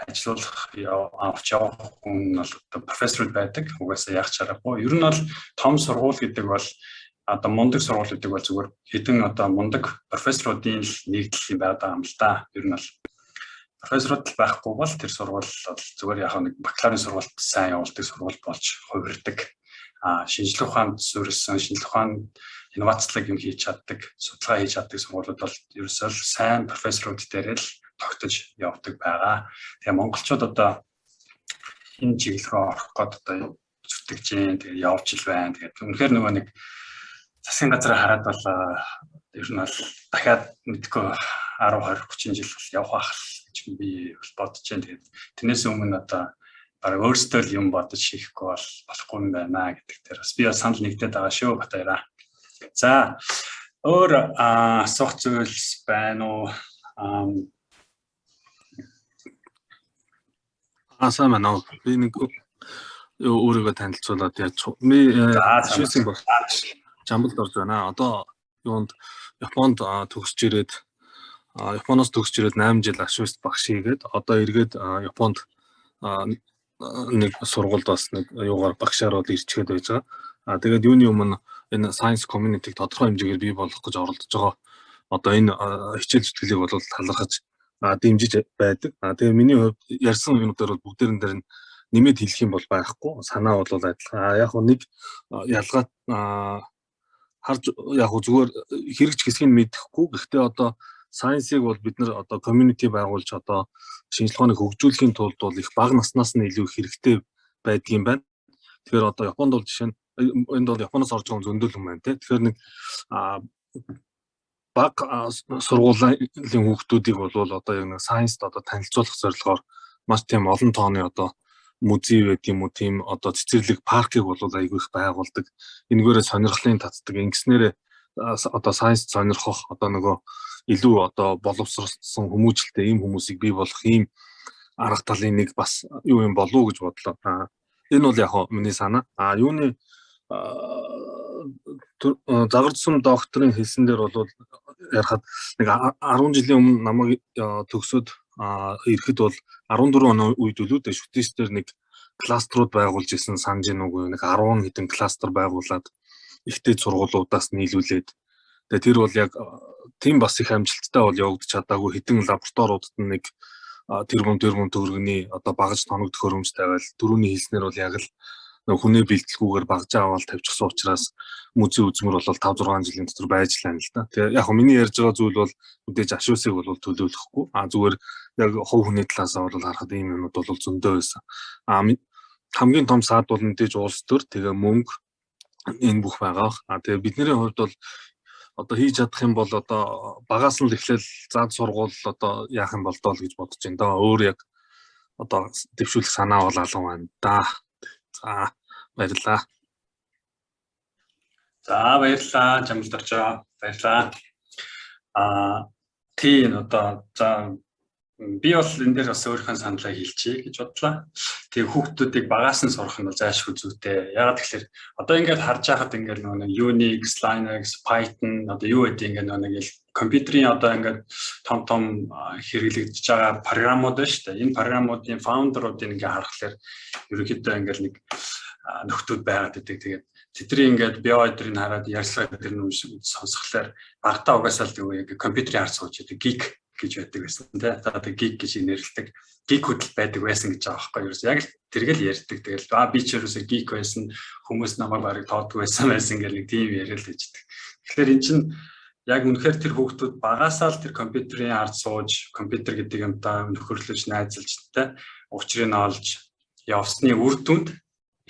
ажилуулах, авч явах хүн бол одоо профессорууд байдаг. Угаасаа яах чаргагүй. Ер нь бол том сургууль гэдэг бол одоо мундаг сургууль гэдэг бол зүгээр хэдэн одоо мундаг профессоруудын л нэгдэл юм байдаг юм л да. Ер нь бол профессорууд л байхгүй бол тэр сургууль бол зүгээр яг нэг бакалаврын сургуульд сайн явуулдаг сургууль болж хувирдаг. А шинжлэх ухаанд суурилсан, шинжлэх ухаанд инновацлог юм хийж чаддаг, судалгаа хийж чаддаг сургуулиуд бол ерөөсөө л сайн профессорууд дээр л тогтож явдаг байгаа. Тэгээ монголчууд одоо энэ чиглэл рүү орох гээд одоо зүтгэж гин, тэгээ явж л байна. Тэгээд үнэхээр нөгөө нэг засгийн газраа хараад бол ер нь бол дахиад мэдгүй 10 20 30 жил бол явах байх гэж би бол бодож байна. Тэгээд тэрнээс өмнө одоо бараг өөрсдөө л юм бодож хийхгүй бол болохгүй юм байна гэдэг дээр бас би бас санал нэгдээд байгаа шүү, Батаяра. За, өөр асуух зүйлс байна уу? Аа, сайн байна уу? Би нэг өөрийгөө танилцуулаад яаж би шүүсийн бол Жамбалд орж байна. Одоо юунд Японд төгсөж ирээд, Японоос төгсөж ирээд 8 жил ашвист багш хийгээд одоо эргээд Японд нэг сургуульд бас нэг юугаар багшаар бол ирчгээд байж байгаа. А тэгээд юуны өмнө энэ science community-г тодорхой хэмжээгээр бий болгох гэж оролдож байгаа одоо энэ хичээл зүтгэлийг бол талархаж дэмжиж байдаг. А тэгээ миний хувьд ярьсан юмнуудаар бол бүгдээрэн дээр нь нэмээд хэлэх юм бол байхгүй. Санаа бол адилхан. А яг нэг ялгаа Харж яг зүгээр хэрэгж хэсгийг мэдэхгүй. Гэхдээ одоо science-ыг бол бид нар одоо community байгуулж, одоо шинжлэх ухааныг хөгжүүлэхийн тулд бол их бага наснаас нь илүү хэрэгтэй байдгийн байна. Тэгэхээр одоо Японд бол жишээ нь энд бол Японоос орж байгаа зөндөл юм байна те. Тэгэхээр нэг бага сургуулийн хүүхдүүдийг бол одоо яг нэг science-д одоо танилцуулах зорилгоор маш тийм олон тооны одоо музей байд юм уу, тийм одоо цэцэрлэг, паркийг бол айгүй их байгуулдаг. Энэгээрээ сонирхлын татдаг. Ингэснээрээ одоо science сонирхох, одоо нөгөө илүү одоо боловсруулсан хүмүүжлэлтэй ийм хүмүүсийг бий болох ийм арга талын нэг бас юу юм болов уу гэж бодлоо. Энэ бол яг миний санаа. А юуны Загар тусам докторын хэлсэн дээр бол ярихад нэг 10 жилийн өмнө намайг төгсөөд ирэхэд бол 14 оны үед үлээ дээ, шүтээс дээр нэг кластерууд байгуулж исэн, санаж гин үгүй, нэг 10 хэдэн кластер байгуулад ихтэй сургуулиудаас нийлүүлээд, тэгээ тэр бол яг тийм бас их амжилттай бол явагдаж чадаагүй. Хэдэн лабораториудад нэг тэрбум тэрбум төгрөгний одоо багаж тоног төхөөрөмж тавиал, түрүүний хэлснээр бол яг л хүнээ бэлтэлгүйгээр багжаа аваад тавьчихсан учраас музей үзмэр бол 5 6 жилийн дотор байж л байна л да. Тэгээ яг миний ярьж байгаа зүйл бол мэдээж ашуусыг бол төлөөлөхгүй. А зүгээр яг хувь хүний талаас бол харахад ийм юмнууд бол зөндөө байсан. А хамгийн том саад бол мэдээж улс төр, тэгээ мөнгө, энэ бүх байгаа. А тэгээ бидний хувьд бол одоо хийж чадах юм бол одоо багаас нь л эхлээл зад сургууль одоо яах юм бол доо л гэж бодож байна даа. Өөр яг одоо дэвшүүлэх санаа бол алга байна да. За, баярлалаа. За, баярлалаа. Жамбал доржоо. Баярлалаа. Аа, тийм, одоо за би бол энэ дээр бас өөрийнхөө саналаа хэлчихье гэж бодлоо. Тэгээ хүүхдүүдийг багаас нь сурах нь бол зайлшгүй зүйтэй. Ягаад гэхээр одоо ингээд харж байхад ингээд нөгөө нэг Unix, Linux, Python одоо юу гэдэг, ингээд нөгөө нэг компьютерийн одоо ингээд том том хэрэглэгдэж байгаа програмууд байна шүү дээ. Энэ програмуудын founder-уудыг ингээд харахаар ерөнхийдөө ингээд нэг нөхдүүд байгаад байдаг. Тэгээд тэдний ингээд био эдрийг хараад, ярьслага эдгээр нь сонсохлоор багтаа угаасаа л тэгээ яг компьютерийн хард сууж идэг geek гэж байдаг байсан тий. Одоо geek гэж нэрлэдэг. Geek-үүд л байдаг байсан гэж байгаа байхгүй юу? Яг л тэргэл ярьдаг. Тэгэл аа, би ч ерөөсөө geek байсан, хүмүүс намайг барыг тоодгүй байсан байсан гэх нэг тийм яриад л иждэг. Тэгэхээр эн чинь яг үнэхээр тэр хүүхдүүд багасаа л тэр компьютерийн ард сууж, компьютер гэдэг юмтай нөхөрлөж, найзалж тэ учрыг нь олж явсны үр дүнд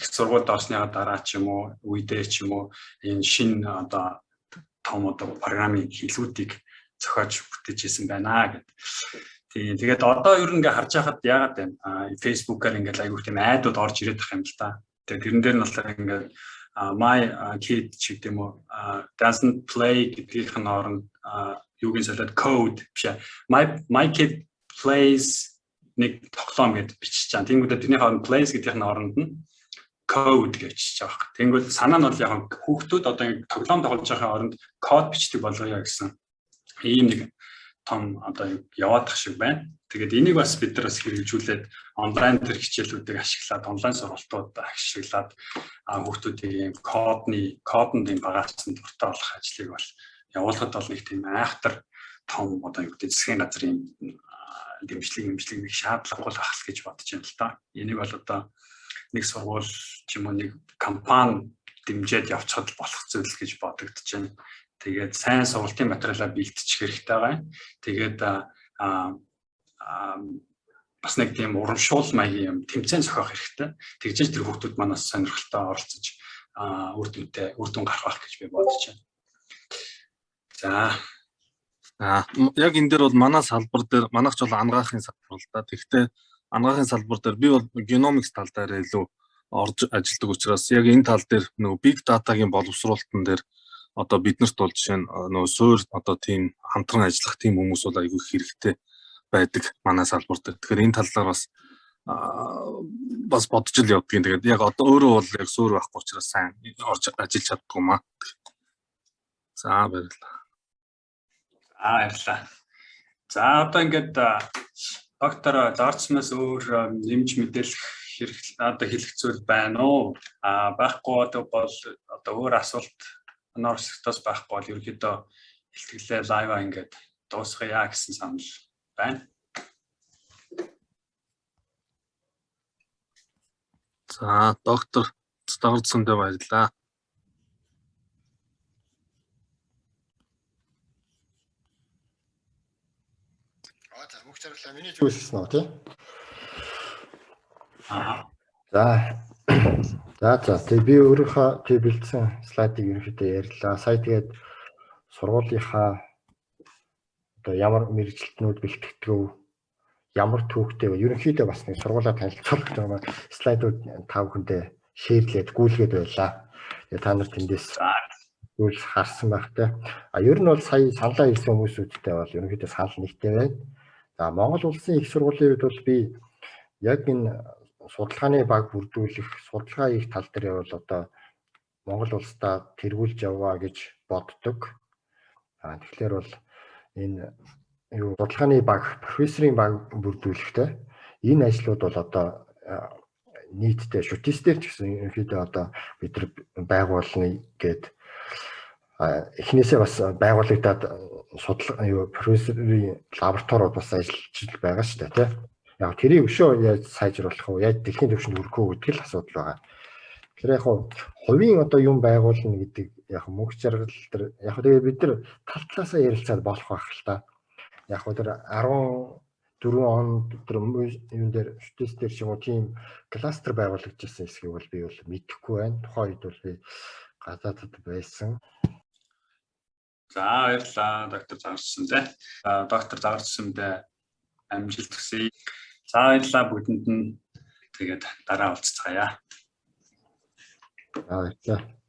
их сургуульд орсныхаа дараа ч юм уу, үедээ ч юм уу, энэ шинэ одоо том одоо программын хэлүүдийг зохиож бүтээж исэн байна гэд. Тийм, тэгээд одоо ер нь ингээ харж байхад яагаад вэ? Facebook-аар ингээ айгүйх тийм ad-ууд орж ирээд байх юм л та. Тэгээд тэрэн дээр нь болохоор ингээ my kid ч гэдэг юм уу, doesn't play гэдгийнх нь оронд юугийн солиод code биш, my kid plays нэг тоглоом гэд бичиж чаан. Тэнгүүдээ тэрний хооронд plays гэдгийнх нь оронд нь code гэж бичиж байгаа хэрэг. Тэнгүүд санаа нь бол яг хүүхдүүд одоо тоглоом тоглож байхын оронд код бичдэг болгоё гэсэн ийм нэг том одоо яваадах шиг байна. Тэгээд энийг бас бид нар бас хэрэгжүүлээд, онлайн төр хичээлүүдийг ашиглаад, онлайн сургалтууд ашиглаад хүүхдүүдийг ийм кодны кодонд ийм багаасан дуртай болох ажлыг бол явуулахад бол нэг тийм айхтар том одоо юу гэдэг засгийн газрын дэмжлэг нэг шаардлагагүй байх л гэж бодож байна л да. Энийг бол одоо нэг сургууль ч юм уу, нэг компани дэмжиж явчихад болох зүйл гэж бодогдож байна. Тэгээд сайн сургалтын материалаа бэлтжих хэрэгтэй байгаа. Тэгээд бас нэг тийм урамшуул маягийн юм тэмцээн зохиох хэрэгтэй. Тэгжээж тэр хүүхдүүд манаас сонирхолтой оролцож үр дүнтэй үр дүн гарах байх гэж би бодож байна. За. А яг энэ дээр бол манай салбар дээр, манайх ч бол анагаахын салбар л да. Тэгэхдээ анагаахын салбар дээр би бол genomics тал дээр илүү орж ажилладаг учраас яг энэ тал дээр нөгөө big data-гийн боловсруулалтын дээр одоо биднэрт бол жишээ нь нөгөө суур одоо тийм хамтран ажиллах тийм хүмүүс бол айгүй хэрэгтэй байдаг манай салбар дээр. Тэгэхээр энэ талаар бас бодож л явдгийн. Тэгээд яг одоо өөрөө бол яг суур байхгүй учраас сайн орж ажиллаж чаддгүй маа. За, баярлалаа. За, баярлалаа. За, одоо ингээд доктор Зарцмаас өөр нэмж мэдээлэх хэрэг одоо хэлэх зүйл байна уу? А байхгүй одоо бол одоо өөр асуулт онорсогтоос байхгүй бол ерөнхийдөө илтгэлээ live аа ингээд дуусгая гэсэн санал байна. За, доктор Загар баярлалаа. Аа, за, мөнх зарлаа, миний зүгээс гэсэн үү, тий? Аа. За. За, тэг би өөрийнхөө тэг бэлдсэн слайдыг ерөнхийдөө ярьлаа. Сая тэгээд сургуулийнхаа одоо ямар мэргэжилтнүүд бэлтгэдэг вэ? Ямар түүхтэй вэ? Ерөнхийдөө бас нэг сургуулаа танилцуулах гэж байгаа слайдууд та бүхэндээ share лээд гүйлгээд байлаа. Тэгээ та нар тэндээс зүйлс харсан байх те. А ер нь бол сая саналаа хэлсэн хүмүүсүүдтэй бол ерөнхийдөө санал нэгтэй байна. За, Монгол Улсын их сургуулийн хувьд бол би яг энэ судалгааны баг бүрдүүлэх, судалгаа хийх тал дээр бол одоо Монгол улсдаа тэргүүлж яваа гэж боддог. А тэгэхээр бол энэ юу, судалгааны баг, профессорын баг бүрдүүлэхтэй энэ ажлууд бол одоо нийтдээ ШУТЭС дээр ч гэсэн ерөнхийдөө одоо бид нар байгуулна гээд эхнээсээ бас байгуулагдаад судлаа, юу, профессорын лабораториуд бас ажиллаж байгаа шүү дээ, тий. Яг тэрийг өшөө яаж сайжруулах вэ? Яаж дэлхийн түвшинд хүргэх үү гэдэг л асуудал байгаа. Тэгэхээр яг хувийн одоо юм байгуулна гэдэг яг мөнх жаргал төр яг тэгээ бид нар тал талаасаа ярилцаад болох байх л та. Яг тэр 14 онд тэр юун дээр, ШУТЭС дээр ч юм уу, тийм кластер байгуулагдчихсан хэсгийг бол би бол мэдэхгүй байна. Тухайн үед бол би гадаадд байсан. За, баярлалаа, доктор Загарчсан, тий. Доктор Загарчсандаа амжилт хүсье. За, баярлалаа бүгдэнд нь, тэгээд дараа уулзцаая. За, баярлалаа.